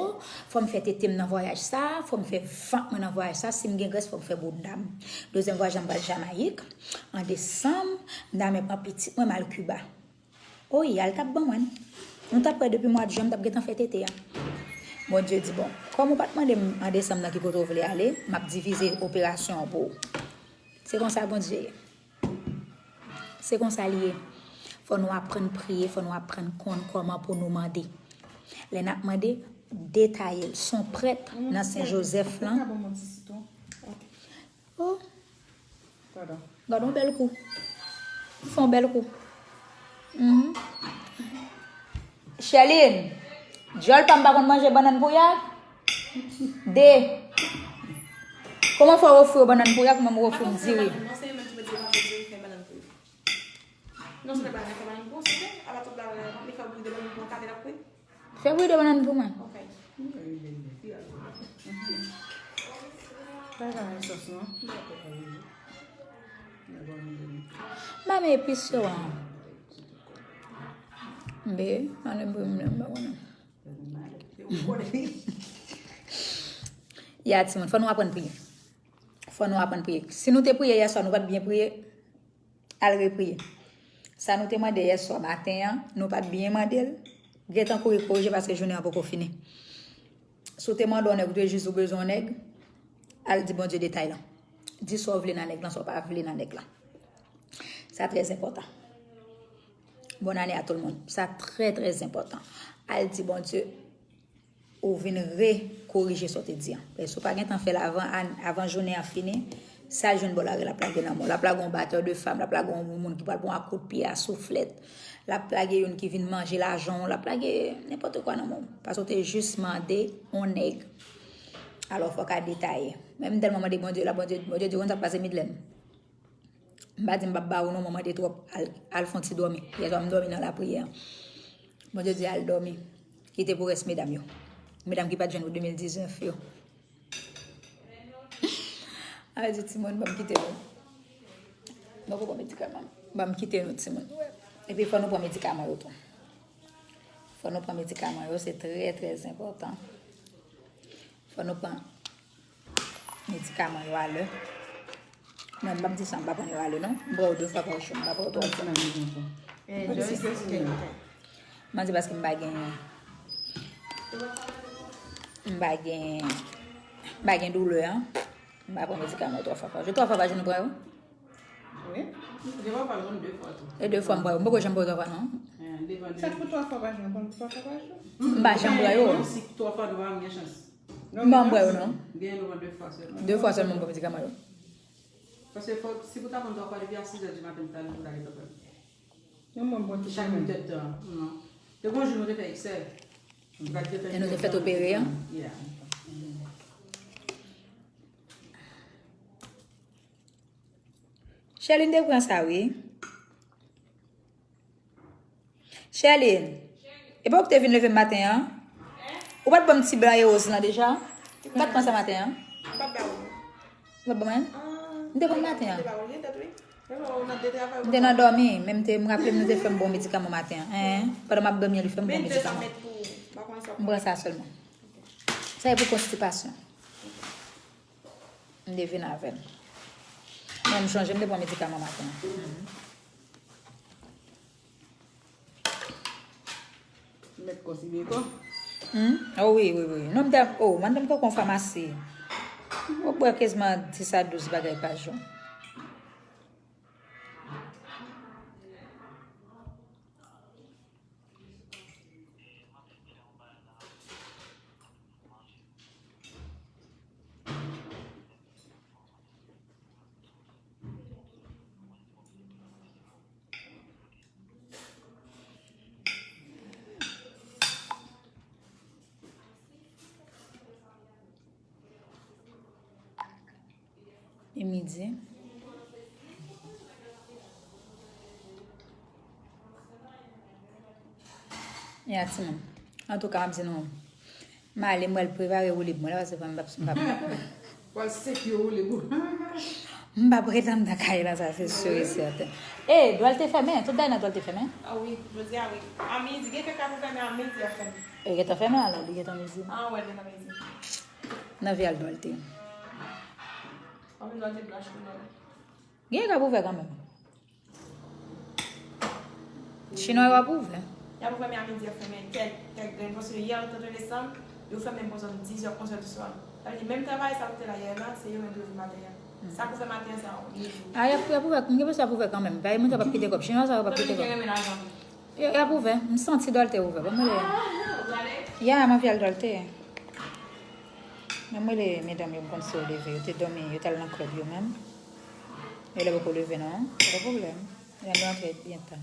fò m fè tete m nan vwayaj sa, fò m fè vant mwen nan vwayaj sa, si m gen grès, fò m fè bounda m. Dezyèm vwayaj la, m pral Jamayik, an desanm, m ta renmen pran pitit mwen, m al Kiba." O, y al t ap ban mwen. Nou t ap wè depi mwa jen, m t ap gentan fè tete a. Bondye di, "Bon, kòm ou pa t mande m an desanm nan ki kote w vle ale, m ap divize operasyon an pou ou." Se konsa Bondye ye. Se konsa li ye. Fò nou aprann priye, fò nou aprann konn kòman pou nou mande. Lè n ap mande, detaye l. Se yon prèt nan Sen Jozèf lan. Ou ka ban m yon ti sitwon? Ok. Oh. Pardon. Gade yon bèl kou. Fè yon bèl kou. Mhm. Sherline, dyòl pa m pa konn manje bannann pou y ak? De. Kòman fè w ofri yo bannann pou y ak, mwen m ofri m diri? Non, se yo menm ki mwen di yo pa fè diri, fè bannann pou yo. Non, se pa fè bannann pou yo, se vre. Apa tout bagay la, li fè bri de bannann pou yon kafé l ap kwi. Fè bri de bannann pou mwen. Ok. Pa ka gen sòs, non? M pa met epis yo an. Mbe, ann priye, m pa konnen. Ya, timoun, fò nou aprann priye. Fò nou aprann priye. Si nou te priye yèswa, nou pa t byen priye, al repriye. Sa nou te mande yèswa maten an, nou pa t byen mande l, gentan kouri korije paske jounen an poko fini. Si w te mande yon nèg, ou te jis ou bezwen yon nèg, al di Bondye detay lan. Di sa w vle nan nèg lan, sa w pa vle nan nèg lan. Sa trè enpòtan. Bonne année à tout le monde. Sa trè, trè enpòtan. Al di Bondye, ou vin rekorije sa w te di an. Paske si w pa gentan fè l avan, an- avan jounen an fini, sa l jwenn bò lari l ap lage nan men w. L ap lage yon batè de fam, l ap lage yon moun ki pral pran w ak kout pye a souflèt. L ap lage youn ki vin manje lajan w, l ap lage nenpòt kwa nan men w. Paske w te jis mande yon nèg. Alò, fò w ka detaye. Men m tèlman mande Bondye la, Bondye, Bondye di, ou konn sa k pase Midlène? M pa di m p ap ba ou non, mwen mande twòp. Al, al fè yon ti dòmi. Yè swa m dòmi nan lapriyè. Bondye di al dòmi. Kite pou rès medam yo. Medam ki pa t jwenn pou de mil diznèf yo. A di timoun, ban m kite nou. Mwen poko pran medikaman. Ban m kite nou timoun. Epi fò nou pran medikaman yo tou. Fò nou pran medikaman yo, se trè, trè enpòtan. Fò nou pran medikaman yo alè. Non, m p ap di sa, m pa pran yo alè, non. M pran yo de fwa pa jou, m pa pran yo twa fwa. Eh, Joyce, m di paske m pa gen, m pa gen, m pa gen doulè, an. M pa pran medikaman yo twa fwa pa jou. Twa fwa pa jou nou pran yo? Wi. Devan pa jwenn de fwa tou. E de fwa m pran yo. M poko janm pran yo twa fwa, non. Eh, devan de. Sa k pou twa fwa pa jou, nou pran twa fwa pa jou? M pa janm pran yo. Si twa fwa nou pa gen chans. M pa pran yo, non. Gen nou pran de fwa sèlman. De fwa sèlman m pran medikaman yo. Paske fò, si pou ta pran twa fwa depi a sis è di maten, pou ta leve pou ta gentan pran. Non, mwen bon ti chak minit tan. Non. Te gon jou nou te fè eksè. E nou te fèt opere, an? Yeah. Sherline te pran sa, wi. Sherline, e pa ou ki te vin leve m maten an? Ou pa t ban m ti blan e woz lan deja? Ou pa t pran sa maten an? Ou pa t ban mwen? M te pran maten an. M te nan dòmi, men m te, m raple m nou te fè m bon medikaman maten an. Hein? Pandan m ap dòmi an, li fè m bon medikaman. M pran sa sèlman. Sa e pou konstipasyon. M te vin avè l. Mwen, m chonje m te pran medikaman maten an. Mèt kò si beko. Hmm? Oh, wi, wi, wi. Non, m te, oh, madanm tankou yon famasi. Ou bwè keziman dis a douz bagay pa jou. E midi. Ya, timoun. Antouka, m ap di nou, m ale, m pral prepare woulib mwen la, paske m p ap, m p ap. Pral sek yo woulib ou. M p ap ret anndan kay la, sa se sur et certain. E, Dwalte fèmen, tout bagay nan Dwalte fèmen. Ah wi, jodi a wi. A midi, gen kèk kafou fèmen a midi, ap fèmen. E gentan fèmen alò, li gentan midi. Ah, wè, gentan midi. Nan vi al Dwalte. Anpil Dwalte blanch kou nèg. Gen k ap ouvè kanmenm. Chinwa yo ap ouvè. Y ap ouvè, men a midi y ap fèmen kèk, kèk grenn. Paske yè, nou t antre desann, yo fèmen bò zòn diz è, onz è di swa. Sa vle di, menm travay sa nou te la yè la, se yo menm ki ouvri maten an. Sa k ouvè maten an, se a midi. A, y ap, y ap ouvè, m gen enpresyon y ap ouvè kanmenm. Paske moun sa p ap kite kòb. Chinwa sa yo p ap kite kòb. Yo, y ap ouvè. M santi Dòlte ouvè. Ban m rele. Ya, m anvi al Dòlte. Ban m rele medam yo, m konn si yo leve. Yo te dòmi, yo t al nan klèb yo menm. Yo lè poko leve non. Pa gen pwoblèm. Medam yo antre byen ta.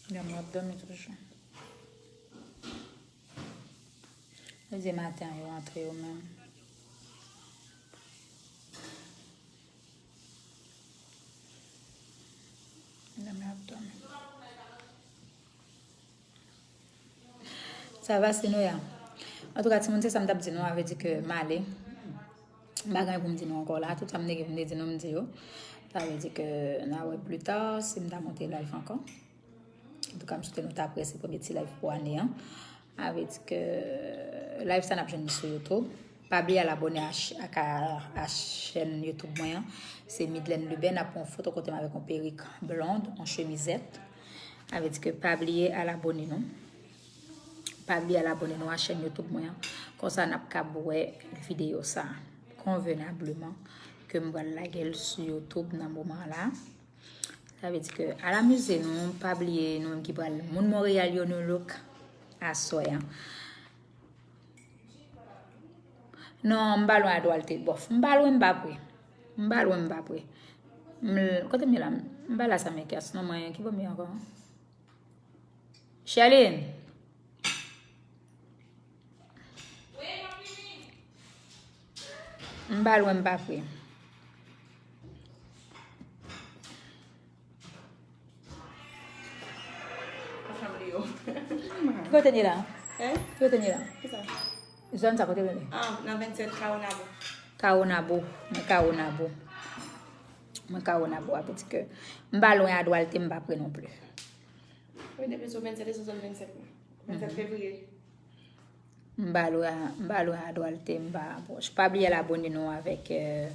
Medam yo ap dòmi toujou. Yo di maten an yo antre yo menm. Sa va, Sinoya? Antouka, timoun, se sa m t ap di nou, a vle di ke m ale. M pa gen anyen pou m di nou ankò la. Tout sa m te gen pou m te di nou, m di yo. Sa vle di ke n a wè pli ta, si m ta monte live ankò. Antouka, m swete nou ta apresye premye ti live pou ane an. A vle di ke live sa n ap jwenn li sou YouTube. Pa bliye al abòne a ch-, ak a, a chèn YouTube mwen an. Se Midlène Lubin. N ap pran yon foto kote m avèk yon perik blond, yon chemizèt. A vle di ke pa bliye al abòne nou. Pa bliye al abòne nou a chèn YouTube mwen an. Konsa n ap kab wè videyo sa konvenableman ke m pral lage l sou YouTube nan moman la. Sa vle di ke al amize nou, pa bliye nou menm ki pral moun Montréal yo, nou look aswè an. Non, m pa lwen a Dwalte, bòf. M pa lwen, m pa pre. M pa lwen, m pa pre. M, kote m ye la? M pa la sa, men kès non mwen, ki bò m ye ankò? Sherline. M pa lwen, m pa pre. Ki kote n ye la? Hein? Ki kote n ye la? Kisa? Zòn sa kote rele? Ah, nan vennsèt Kawonabo. Kawonabo. Mwen Kawonabo. Mwen Kawonabo, a vle di ke m pa lwen a Dwalte, m pa pre non pli. Wi, depi sou vennsèt, e sou zòn vennsèt la. Vennsèt fevriye. M pa lwen a, m pa lwen a Dwalte, m pa pwòch. Pa bliye al abòne nou avèk, euh,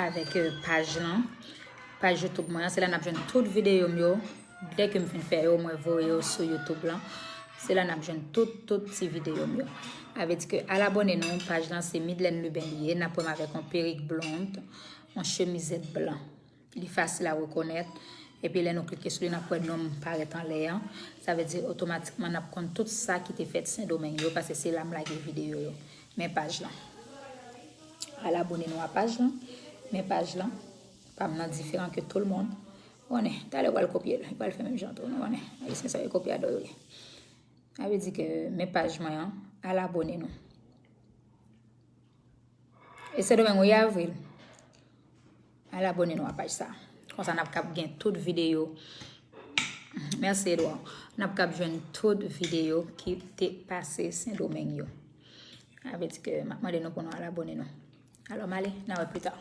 avèk, euh, paj lan. Paj YouTube mwen an, se la n ap jwenn tout videyo m yo. Dèke m fin fè yo, mwen voye yo sou YouTube lan. Se la n ap jwenn tout, tout ti videyo m yo. A vle di ke al abòne nou, paj lan se Midlène Lubin li ye. N ap wè m avèk yon perik blond, yon chemizèt blan. Li fasil a rekonèt. Epi lè nou klike sou li, n ap wè non m parèt anlè an. Sa vle di otomatikman n ap konn tout sa ki te fèt Sendomeng yo, paske se la m lage videyo yo. Men paj lan. Al abòne nou a paj lan. Men paj lan. Pa m nan diferan ke tout le monde. Ou konnen, talè w pral kopye l. Li pral fè menm jan tou. Nou konnen, Ayisyen sa yo kopyadò yo ye. Sa vle di ke men paj mwen an, al abòne nou. E Sendomeng wi, Avril. Al abòne nou a paj sa. Konsa n ap kab gen tout videyo. Mèsi, Edouard. N ap kab jwenn tout videyo ki te pase Sendomeng yo. Sa vle di ke m ap mande nou pou nou al abòne nou. Alò, m ale, n a wè pli ta.